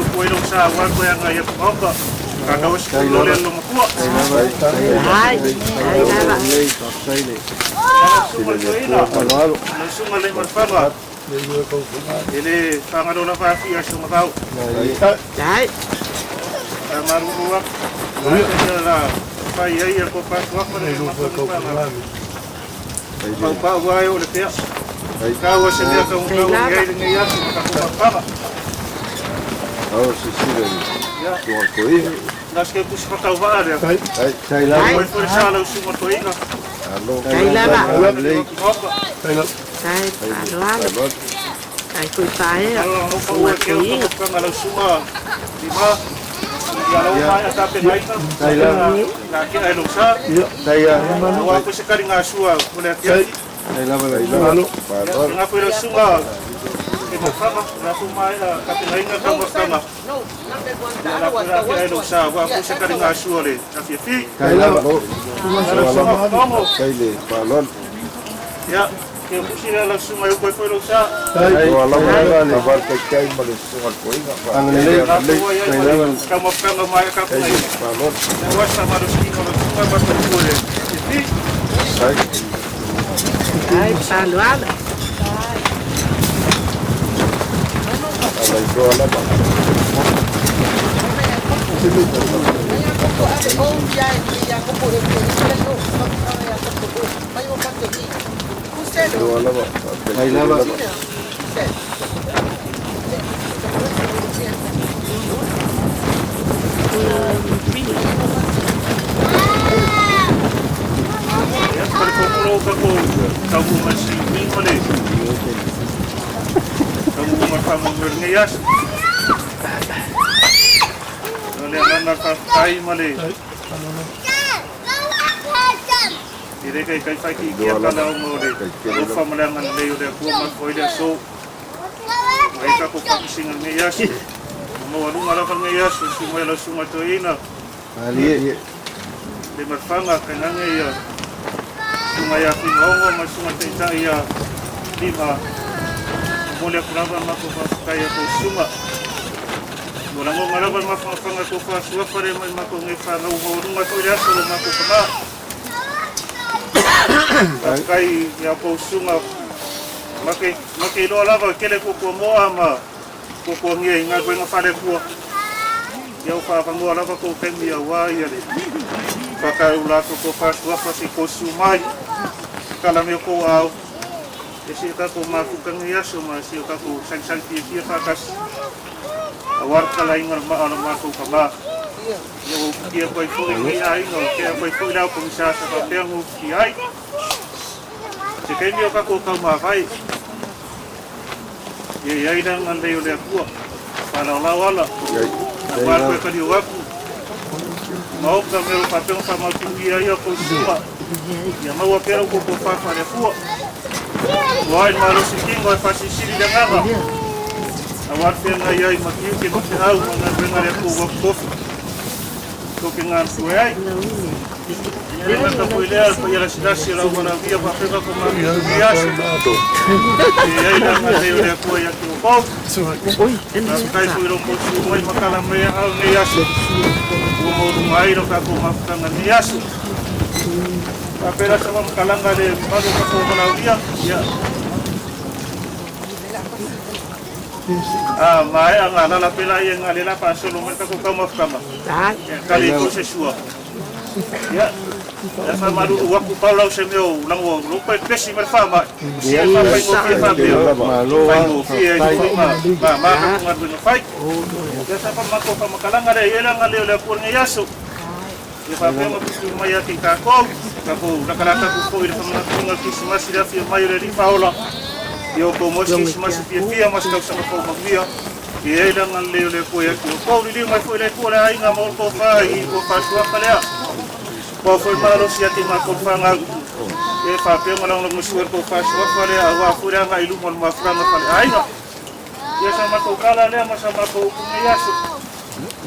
upu ai lou sa aua koe aga ia pumaoka. Kakau se kulo le lo makua. Ai. Tai lava. Ia, lau susuga le toeaina, lau susuga le malfaga, e le fagalo lava afi aso mavao. Tai. A maruru atu. Ia la fai ai a ko pasu afa le mafaga. Pau pau ai o le pea. Kau se mea kau kau i ai lenei aso ma ka mafaga. Ia, na se pusi whakau vaa lea. Tai. Oi foi sa lau susuga toeaina. Tai lava. Maoka. Tai faaaloalo. Tai foi paea. Alo no pa ua ke o ka lau susuga lima. Ia lau mai a tape naita. Na ke ai lau sa. Ua ko se kari ngā sua o le afiafi. Ia ngā foi lau susuga e mafaga. Ngā fu mai a tape naina ka mafaga. Ia la foi la ke ai lau sa. Ua ko se kari ngā sua le afiafi. Lau susuga whakaongo. Ia, ke pusi lea lau susuga e uku ai foi lau sa. Ngā fu ai ai mai ka mafaga mai a kapu naina. Ia sa marosino lau susuga ma tau le afiafi. Tai faaaloalo. Ia, pare kōkoro o kako tau mai si ingo le. Tau mai whango ngā nei aso. O le anana ka kai ma le. I re kai kai whai ki kia kala o ngō le. Ofa ma le angana lei o le akua ma koi le aso. Mai kako whakisinga nei aso. Mo alunga lava nei aso, su mai lau sunga toeina. Le marfanga kai nanga ia. Sunga ia whimaongo ma sunga teitai ia lima. Mo le akurava ma ko whakakai a kou sunga. Mo lango ngalava ma whakawhanga ko whasuawhare mai ma ko nge whanau maurunga toi le aso lo ma ko kama. Whakakai ia kou sunga. Make iloa lava kele kua moa ma kua ngia i ngā koenga whare kua. Ia o whaawangoa lava kou taimi a wā ia le. Whakau lātou ko whasuawha se kou su mai. Kala mea kou au. E si o tātou māfuka ngai aso ma si o tātou sangsang fia fia whakasi. A warka la inga ma ala mātou ka mā. Ia o kia koe fui ngai ainga, o kia koe fui lau komisa sa papea ngu ki ai. Te keimi o kako kau mā vai. Ia ia ina ngā lei o le akua. Whanau lau ala. A wā koe kari o aku. Maoka me o papea wha mautu ia ia kou sua. Ia maua pera ko ko whawha le akua. Ua ai marosi kingo e whasisiri le nganga. A wā whenga ia i makiu ke mate au ma ngā wenga le akua wakutofi. Toke ngā kue ai. Ia le ngata koe lea, pa ia la silasi lau wala via whawhenga ko mā ki aso. E ai la ngā leo le akua ia ki o pau. Nā kai fui ro kōtu mai makala mea au nei aso. Ua maurunga ai ro kako mafukanga nei aso. Ka pera sa makalanga le malu kako wala via. Ia. A maea galala pela ia nga le la faasolo mai le tatou taumafataga. Ia tali ai foi se sua. Ia, e faamalulu atu pau lau se mea o lago lou toe pesi ma le faamai. O sia e faafaigofie faapea, faigofie ai foi ma mama tatou galuega fai. Ia sa matou faamatalaga lea i ai le agalelei o le Atua i lenei aso. Ia faapea ona tuutuu mai ia te i tatou, tatou latalata atu foi i le famanatuina o le Kerisimasi i le afio mai o le Alii Faaola. Ia outou maua se Kerisimasi fiafia ma se tausaga fou manuia. Ia i ai le agalelei o le Atua ia te outou. Liliu mai foi le Atua le aiga ma outou fa i tofa suafa lea. Ua foi malosi ia te i matou fanau. E faapea ona lagolagosua i le tofa suafa lea aua foi le agai i luma o le mafutaga faleaiga. Ia sa matou tala lea ma sa matou upu i lenei aso.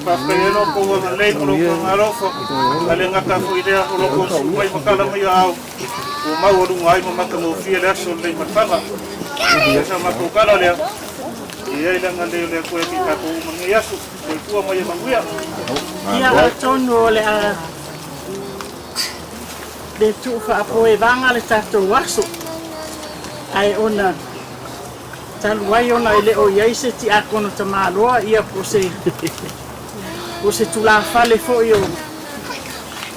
Faafetai ai lo outou agalelei ma lo outou agaalofa, a le gata foi lea o lo outou su'u mai ma tala mai aao, ua maualuga ai ma matagofie le aso lenei mataga. Ia sa matou tala lea, e i ai le agalelei o le Atua ia te i tatou uma i lenei aso. Soifua ma ia manuia. Ia atonu o le a le tuufaapoevaga le tatou aso, ae ona Talu ai ona e le o i ai se tiakono tamaloa, ia po o se, po o se tulafale foi o,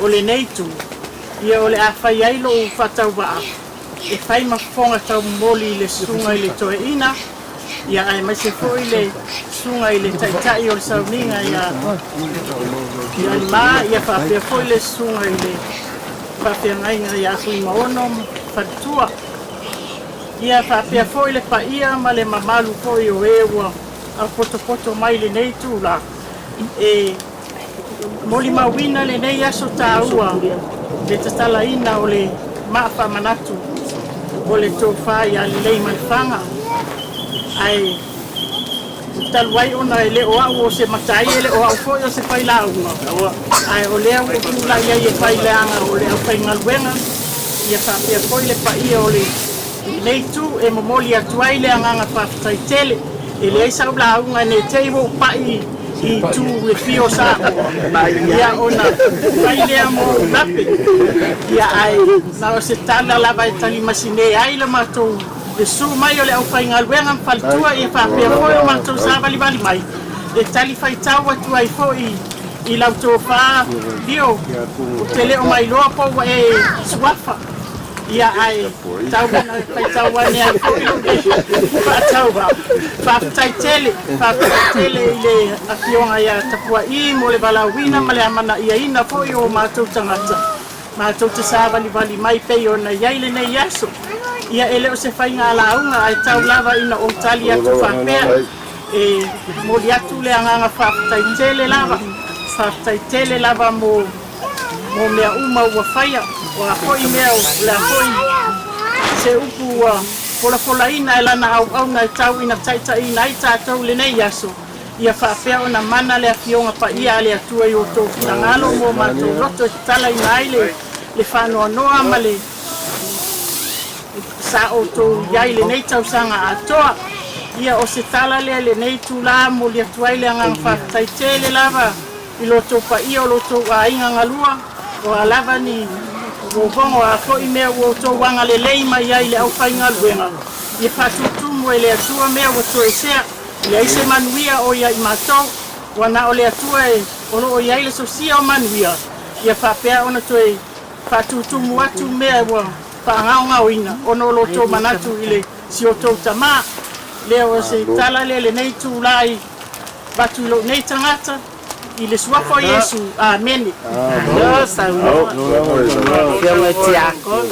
o lenei itu, ia o le a fai ai lou faatauvaa e fai ma fofoga taumomoli i le susuga i le toeaina, ia aemaise foi le susuga i le taitai o le sauniga ia, ia Lima, ia faapea foi le susuga i le faafeagaiga ia Fuimaono ma Faletua. Ia faapea foi le paia ma le mamalu foi o e ua aupotopoto mai i lenei itula e molimauina lenei aso taua le tatalaina o le maa faamanatu o le tofa ia Leleimalefanga. Ae talu ai ona e le o au o se matai, e le o au foi o se failauga, ae o lea ua ou tulai ai e fai leaga o le aufaigaluega, ia faapea foi le paia o lenei itu e momoli atu ai le agaga faafetai tele. E leai sau lauga ne i te i ua ou pai i itu e fia o Samoa, ia ona fai lea mo ou lape, ia ae na o se tala lava e talimasine ai le matou Le susu mai o le aufaigaluega ma faletua ia faapea foi o matou savalivali mai e tali faitau atu ai foi i lau tofa Leo, ou te le o mailoa po ua e suafa ia ae tau ina faitau ane ai foi lou faatauva. Faafetai tele, faafetai tele i le Afioga ia Tapua'i mo le valaauina ma le amanaiaina foi o matou tagata. Matou te savalivali mai pei ona i ai lenei aso. Ia e le o se faiga lauga ae tau lava ina ou tali atu faapea, e momoli atu le agaga faafetai tele lava, faafetai tele lava mo mo mea uma ua faia, o a foi mea o le a foi se upu ua folafolaina e lana auauna e tau ina taitaiina ai tatou i lenei aso. Ia faapea ona mana le Afioga Paia a le Atua i outou finagalo mo matou loto e tatalaina ai le le faanoanoa ma le sa outou i ai lenei tausaga atoa. Ia o se tala lea i lenei itula, momoli atu ai le agaga faafetai tele lava i lo outou paia o lo outou aiga galua, o a lava ni vovogo, o a foi mea ua outou agalelei mai ai i le aufaigaluega, ia faatutumu e le Atua mea ua toesea. Leai se manuia o ia i matou, ua na o le Atua e o lo o i ai le sosia o manuia, ia faapea ona toe faatutumu atu mea ua faagaogaoina ona o lo outou manatu i le si outou tama. Lea o se tala lea lenei itula i avatu i lou nei tagata, i le suafa o Iesu. Amene. Malo saunoa. Afioga i Tiakono.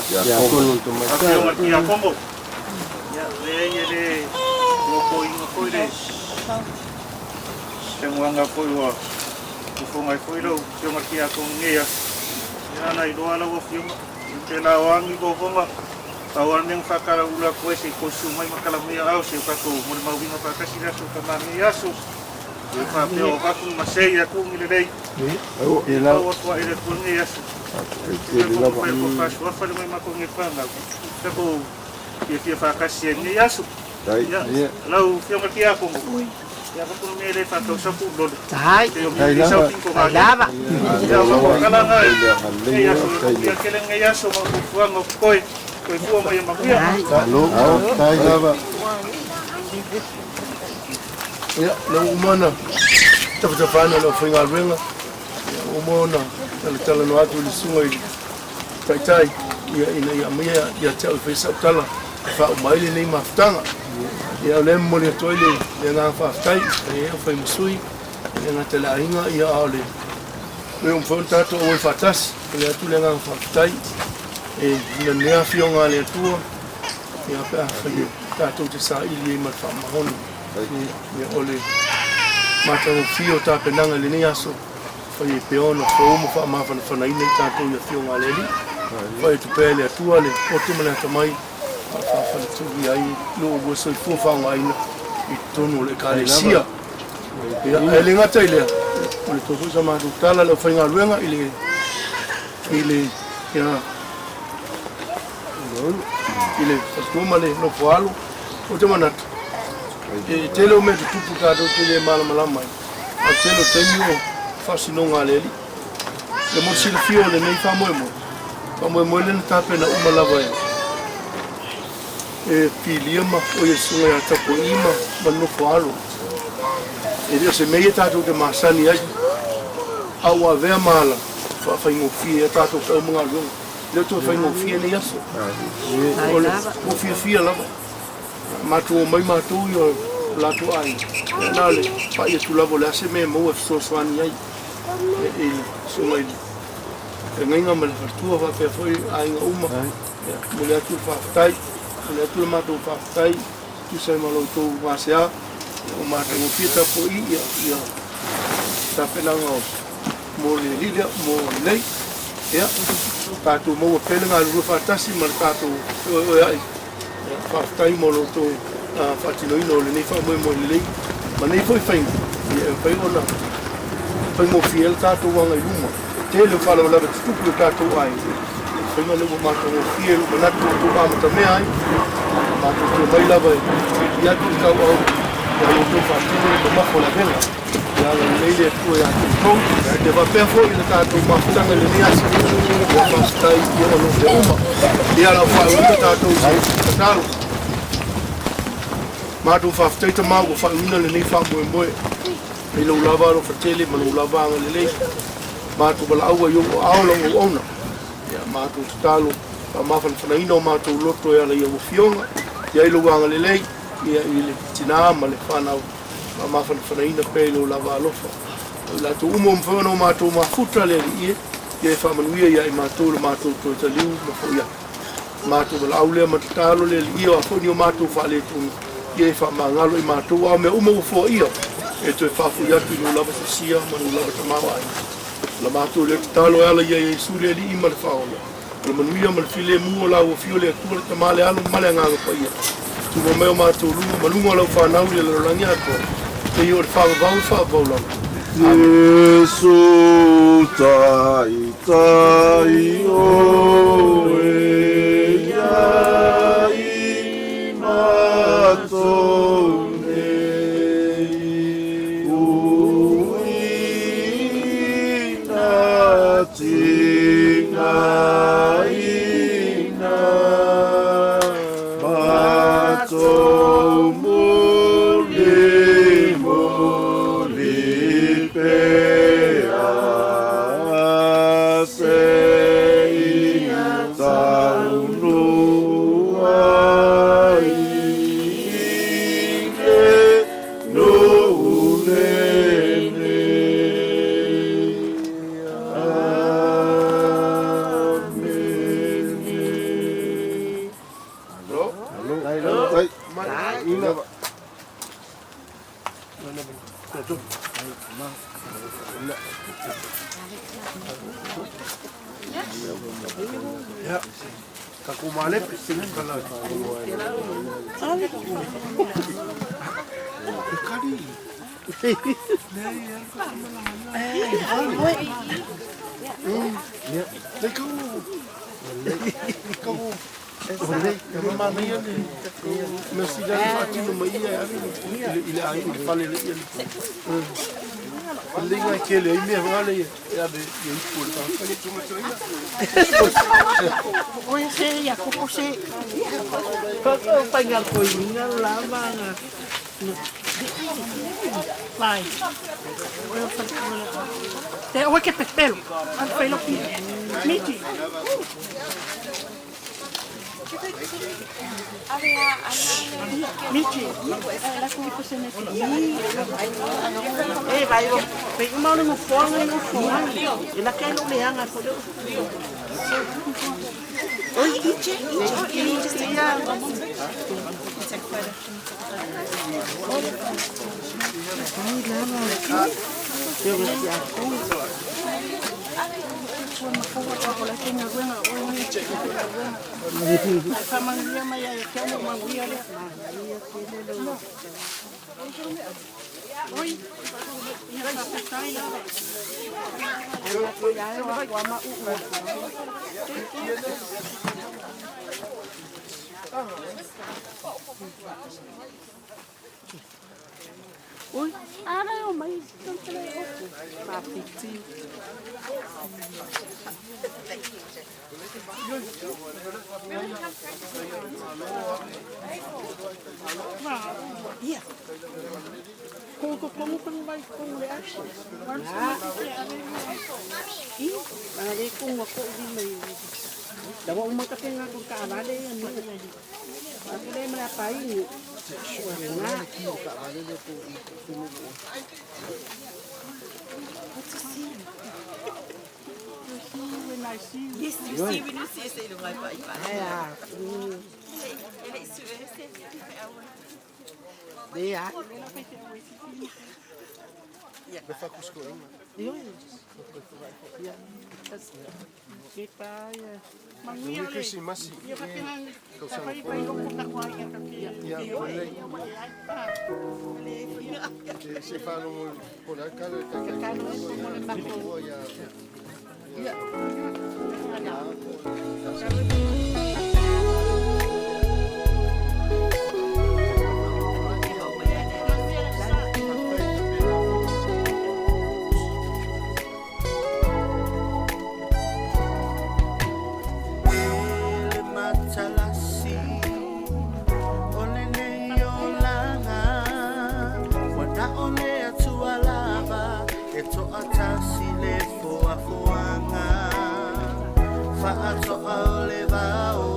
Afioga i Tiakono. Ia, leai e le lokoina foi le femoaga foi ua fofoga ai foi lau Afioga i le Tiakono i lenei aso. Ia, ana iloa lau Afioga, i te la o agi vovoga, pau lava le mea na faatalaula atu ai se i toe susu mai ma tala mai aao si o tatou molimauina faatasi le aso tama lenei aso. Ia faapea o avatu ni masei atu ni lelei. Ia pau atu ai le Atua i lenei aso. Ia fai ko faasuafa le mai matou nei fanau. Tatou fiafia faatasi ai lenei aso. Ia, lau Afioga i le Tiakono, ia avatu le mea e le faatausapu lole. Te o mea sau tinko ngā lava. Ia, o kala ngā nei aso, ia kele nei aso ma fuafuaga o koe, koe fua mai e manuia. Malo, tai lava. Ia, lea ua uma ona tafatafaina e le aufaigaluega, ia, ua uma ona talatalanoa atu i le susuga i le Taitai, ia, ina ia aumaia ia te au e fai sau tala e faauma ai lenei mafutaga. Ia, o lea e momoli atu ai le agaga faafetai i le aufai ma sui, e le gata i le aiga, ia, a o le mea ua mafai ona tatou auai faatasi. E momoli atu le agaga faafetai e nanea afioga a le Atua, ia, pe afai tatou te saili ai ma le faamaoni. Ia, o le matagofie o tapenaga i lenei aso, fai ai pea ona fou ma faamafanafanaina i tatou i afioga a le Alii. Fai atu pea e le Atua le poto ma le atamai a faafaletuluia ai lo oulua soifua faaaogaina i totonu o le Ekalesia. Ia, ae le gata i lea, o le toe foi sa matou tala le aufaigaluega i le i le ia, i le faletua ma le nofo alo. Ou te manatu, e tele o mea tutupu tatou te le malamalama ai, a o le tele o taimi o faasinoga a le Alii. Ia mo le silafia o lenei faamoemoe, faamoemoe lea na tapena uma lava e e Pilia ma o ia susuga ia Tapua'i ma ma le nofo alo. E le o se mea ia tatou te masani ai, a ua avea ma ala faafaigofie ai a tatou feau ma galuega. Lea toe faigofie nei aso. O le ua fiafia lava. Matou omai matou i o latou aiga. Ia na o le pai atu lava o le a se mea e maua e fesoasoani ai i le susuga i le feagaiga ma le faletua faapea foi aiga uma. Ia, momoli atu le faafetai, momoli atu le matou faafetai tusa ai ma lo outou gasea. Ia, ua matagofie tapuai ia, ia tapenaga o mo le alii lea, mo lelei. Ia, tatou maua pea le galulue faatasi ma le tatou feoeoea'i. Ia, faafetai mo lo outou faatinoina o lenei faamoemoe lelei ma nei foi faiga, ia e mafai ona faigofie ai le tatou aga i luma. Tele o faalavelave tutupu i o tatou aiga, le faiga lea ua matagofie i lou manatu ua outou amatamea ai, matou te omai lava e pili atu le tauau ia lo outou faatino le mamafa o le avega. Ia agalelei le Atua ia te outou. Ia faapea foi le tatou mafutaga i lenei aso. Ia faafetai ia ona o mea uma. Ia lau faauiga tatou i se tatalo. Matou faafetai Tama ua faauiina lenei faamoemoe i lou lava alofa tele ma lou lava agalelei. Matou valaau ai ou aao lau auauna. Ia matou tatalo faamafanafanaina o matou loto e ala i au afioga. Ia i lou agalelei ia i le tina ma le fanau. Faamafanafanaina pea i lou lava alofa. O i latou uma ua mafai ona o matou mafuta le Alii e, ia e faamanuia ia i matou lo matou toe taliu ma foi atu. Matou valaau lea ma tatalo le Alii o a foi ni o matou faaletonu, ia e faamagalo i matou, a o mea uma ua foaia, e toe faafoi atu i lou lava sosia ma lou lava tamaoaiga. O la matou lea tatalo e ala ia Iesu le Alii ma le Faaola. O le manuia ma le filemu o la ua afio le Atua, le Tama, le Alo ma le Agaga Paia. Tuma mai o matou luga ma luga o lau fanau i le lalolagi atoa, seia o le faavavau e faavavau lava. Amene. Iesu taitai oe ia i matou nei uiina Vai. Te oe ke pepelo. An whailo pi. Miti. Miti. E vai o. Pe uma o ngo foanga ngo foanga. E la kai lo leanga fo le. Oi, iche, iche, iche, ia. Ui, ara o mai tantele o. Pāpiti. Ia. Ko ko ko ko mai ko le aso. I, ma le ko ngo ko i mai. Da wa uma ka tenga ko ka vale ya ni. Ma ko le ma pa i. Na. When I see you. Yes, you see when you see se lunga pa i pa. Yeah. E le su e se. Ia. Le fakusikoina. Io. Ia. Ke pa ia. Manuia le Krisimasi. Ia ka tena ka pai pai lo ko ka kwa ia ka kia. Ia, lelei. E se faalogo po le a kala le taitai ia. Ia. Le matalasi o lenei olaga ua na o le atua lava e toʻatasi le foafoaga faatoa o le vao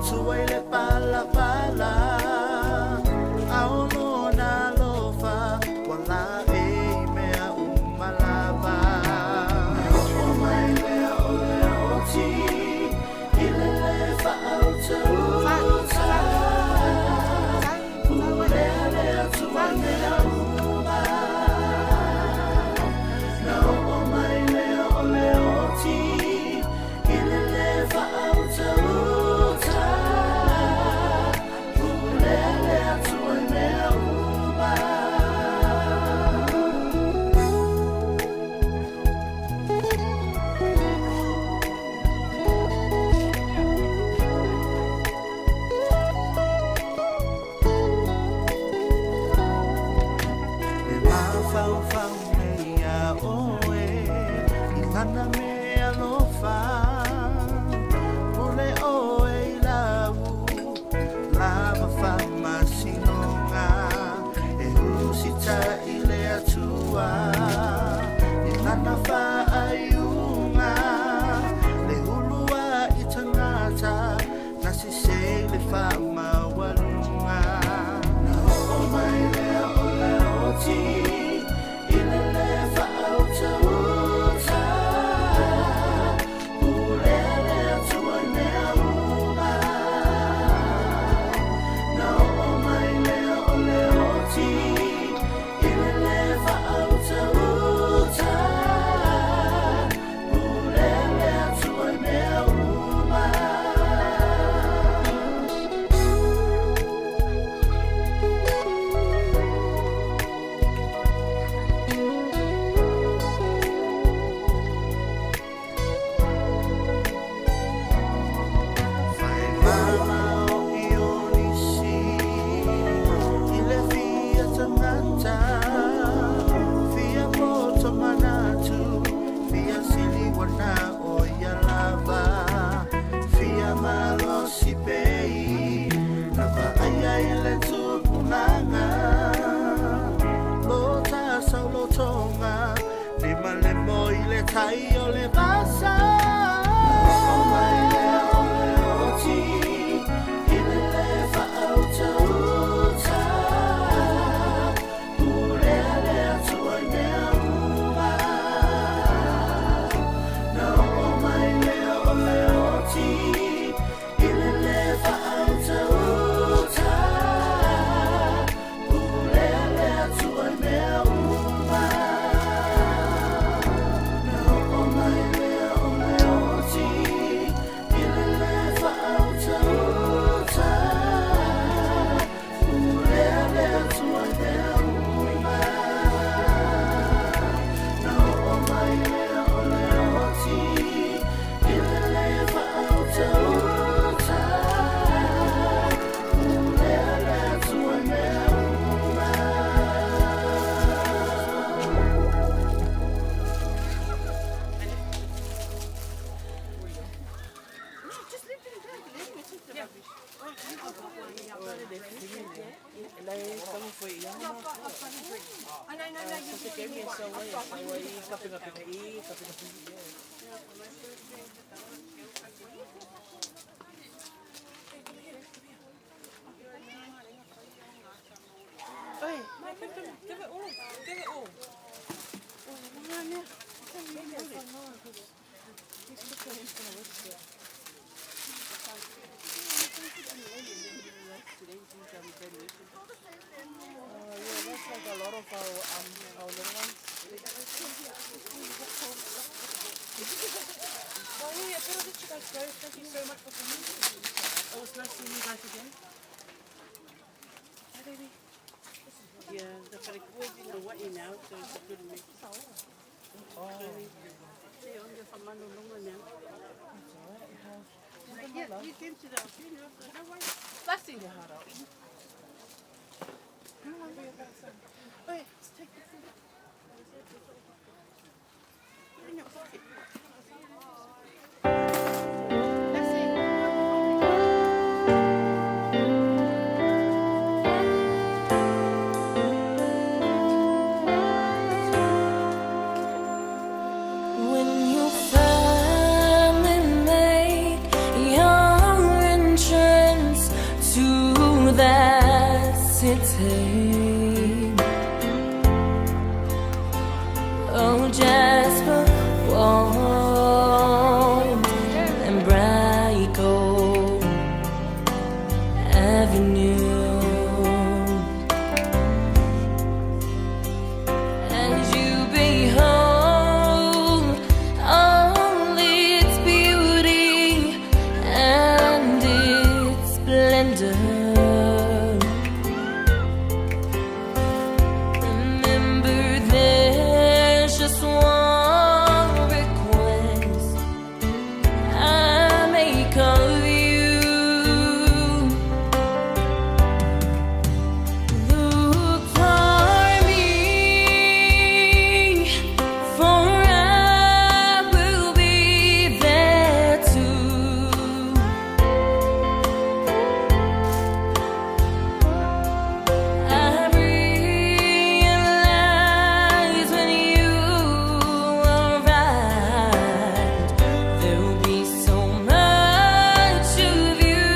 tuai le palapala aolona lofa ua laʻe i mea uma lava o mai lea o le oti i le lē faautauta pulea le atua mea uma na oo mai lea o le oti i le lē faautauta pulea le atua mea uma. Le mafaufau nei ia oe i lana mea alofa pule oe i lau lava faamasinoga e usitaʻi le atua i lana faaiuga le uluaʻi tagata na sisei le faamaualuga na oo mai lea o le oti i le lē faautauta. Malemo i le tai o le vasa. O mai lea o le oti i le le whautauta. Pulea le atua i mea uma. Na o mai lea o le oti i le le whautauta. Pulea le atua i mea uma. Na o mai lea o le oti i le le whautauta. Pulea le atua i mea uma. Na o mai lea o le oti i le le whautauta. Pulea le atua i mea uma. Give it all. Give it all. Yeah, that's like a lot of our little ones. Well, yeah, better let you guys go. Thank you so much for coming. It was nice seeing you guys again. Bye, baby. Yeah, the wharekoa in Hawaii now, so it's a good mix. Oh. They on the whamanulunga now. Yeah, you came to the funeral, so no worries. Blessing your heart out. Oh, yeah, let's take the food. Put it in your pocket. That's it. When you finally make your entrance to that city, oh Jasper Ward and Brico Avenue. As you behold all its beauty and its splendor, remember there's just one request I make of you. Look for me, for I will be there too. I realize when you arrive, there'll be so much of you.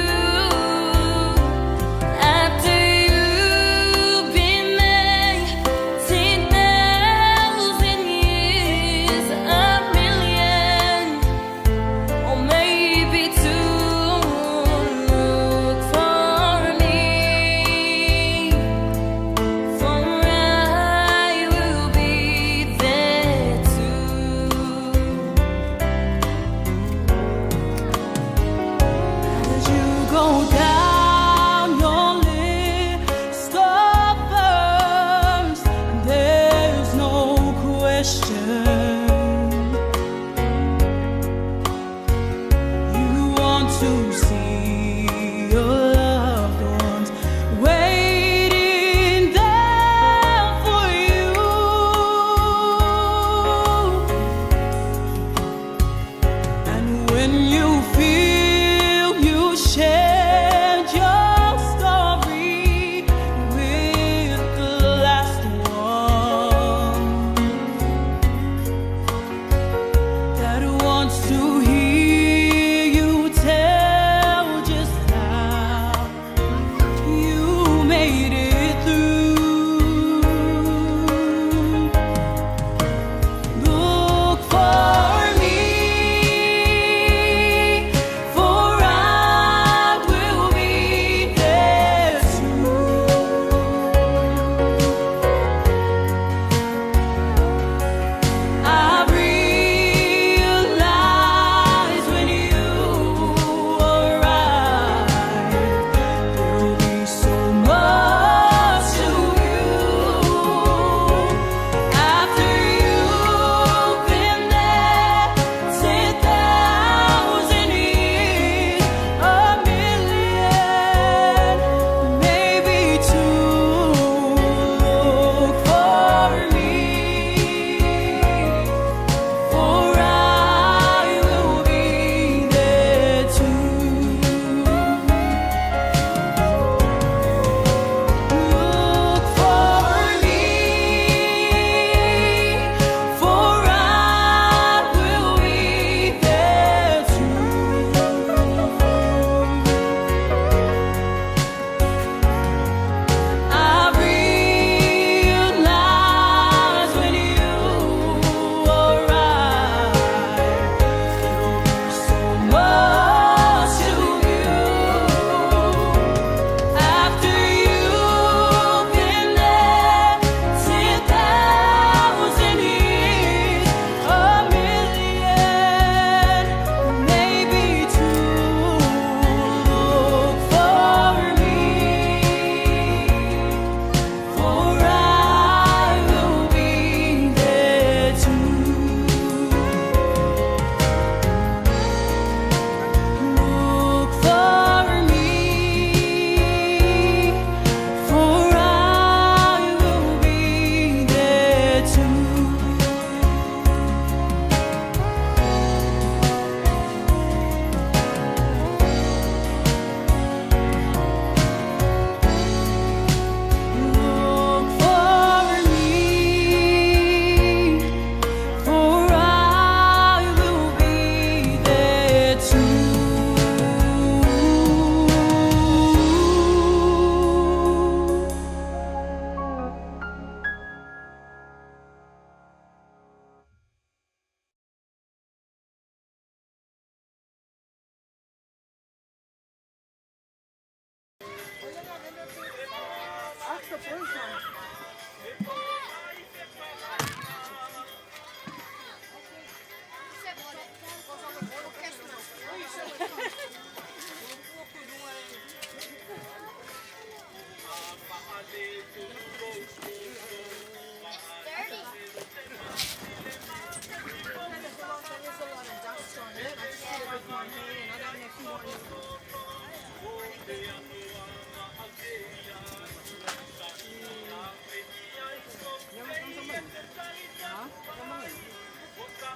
After you've been there 10,000 years, a million, or maybe two. Look for me, for I will be there too. As you go down your list of first, there's no question. You want to see your loved ones waiting there for you. And when you feel you shared your story with the last one,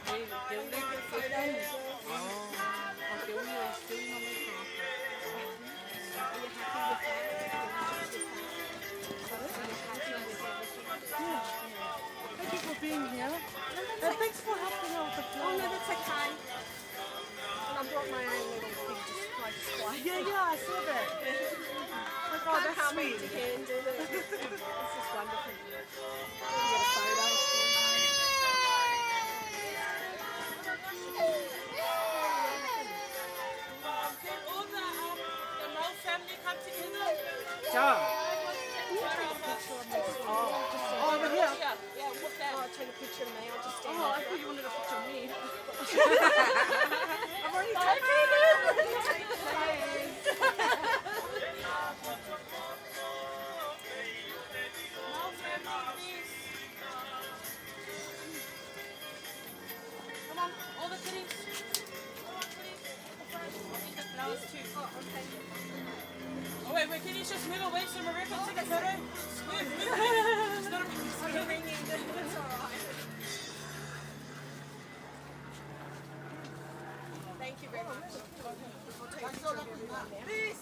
Thank you for being here. And thanks for helping out with the Oh no, that's okay. And I brought my own little big display display. Yeah, yeah, I saw that. Like, oh, Can't that's how many sweet. to handle it. It's just wonderful. We got a photo. Can all the Mau family come together? Ja. Oh, over here. Yeah, with that. Oh, take a picture of me. I'll just stand Oh, I there. thought you wanted a picture of me. I've already taken it. Mau family, please. Come on, all the kiddies. Come on, kiddies. I'll need the flowers too. Oh, okay. Oh wait, wait, can you just move away so Maria can take a photo? Move, move, move. It's not a I'm ringing. It's all right. Thank you very much. I'll take a picture of everyone now. Please.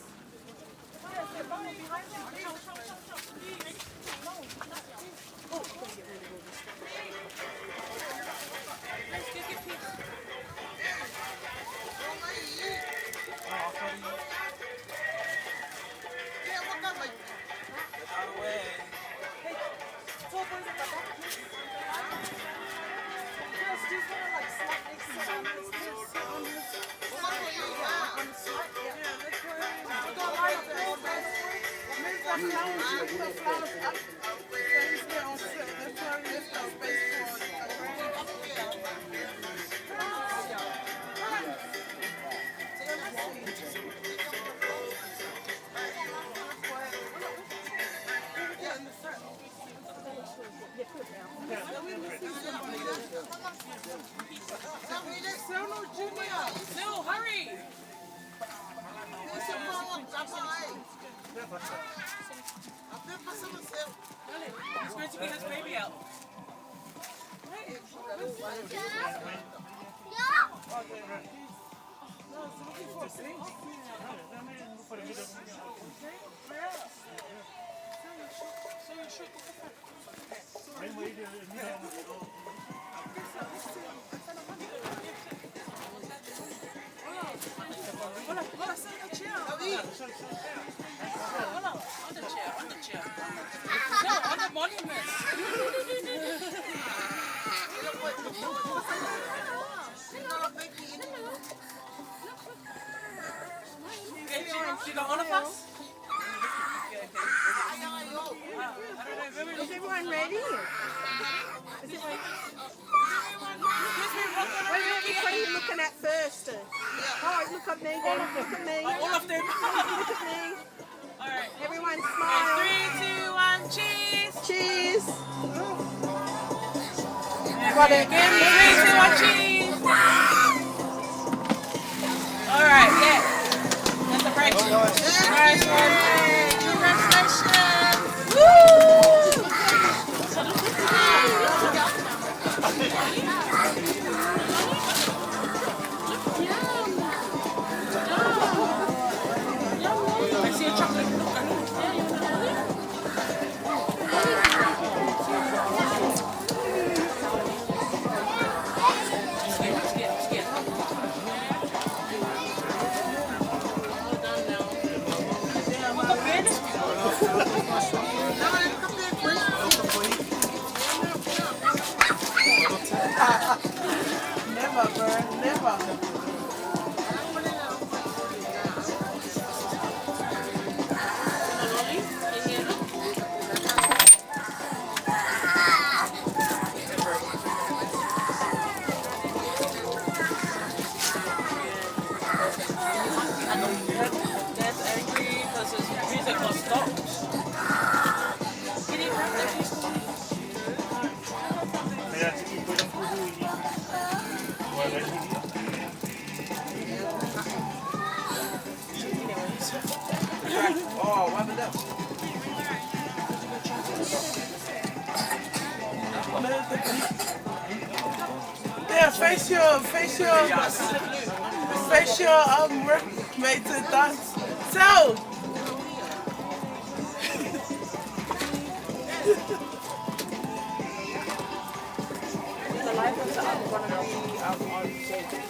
Let's get your piece. Tall boys at the back, please. Girls, do you want to like slide next to this please? On this. Yeah, on the slide. Yeah, that's where we got line up there. Move the flowers, move the flowers up. So he's there on set. That's where we left our space for. Sono Junior. No, hurry. He's going to get his baby out. On the chair, on the chair. No, on the monument. Okay, do you got all of us? Okay, okay. I don't know, where we Is everyone ready? Is everyone... Wait, wait, which one are you looking at first? Oh, look at me then. Look at me. All of them. Look at me. All right. Everyone smile. Okay, 3, 2, 1, cheese. Cheese. Got it. Again, 3, 2, 1, cheese. All right, yeah. That's a break. Nice one. Congratulations. Woo! I see a chocolate. Skip, skip, skip. All done now. What the bed? Never, bro. Never. Dad's angry because his music was stopped. Can you grab that piece for me? Oh, what happened there? Yeah, Face your, face your, face your workmate to dance. So. The live ones are gonna be on Zoom.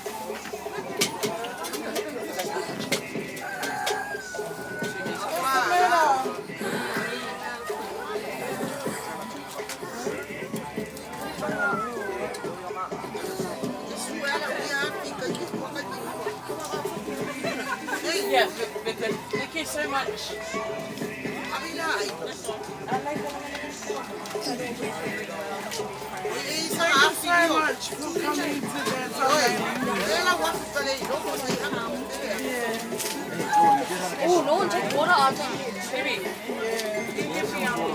Yeah, we're good. Thank you so much. Thank you so much for coming to dance. Yeah. Oh, no one take water. I'll take Baby. Yeah.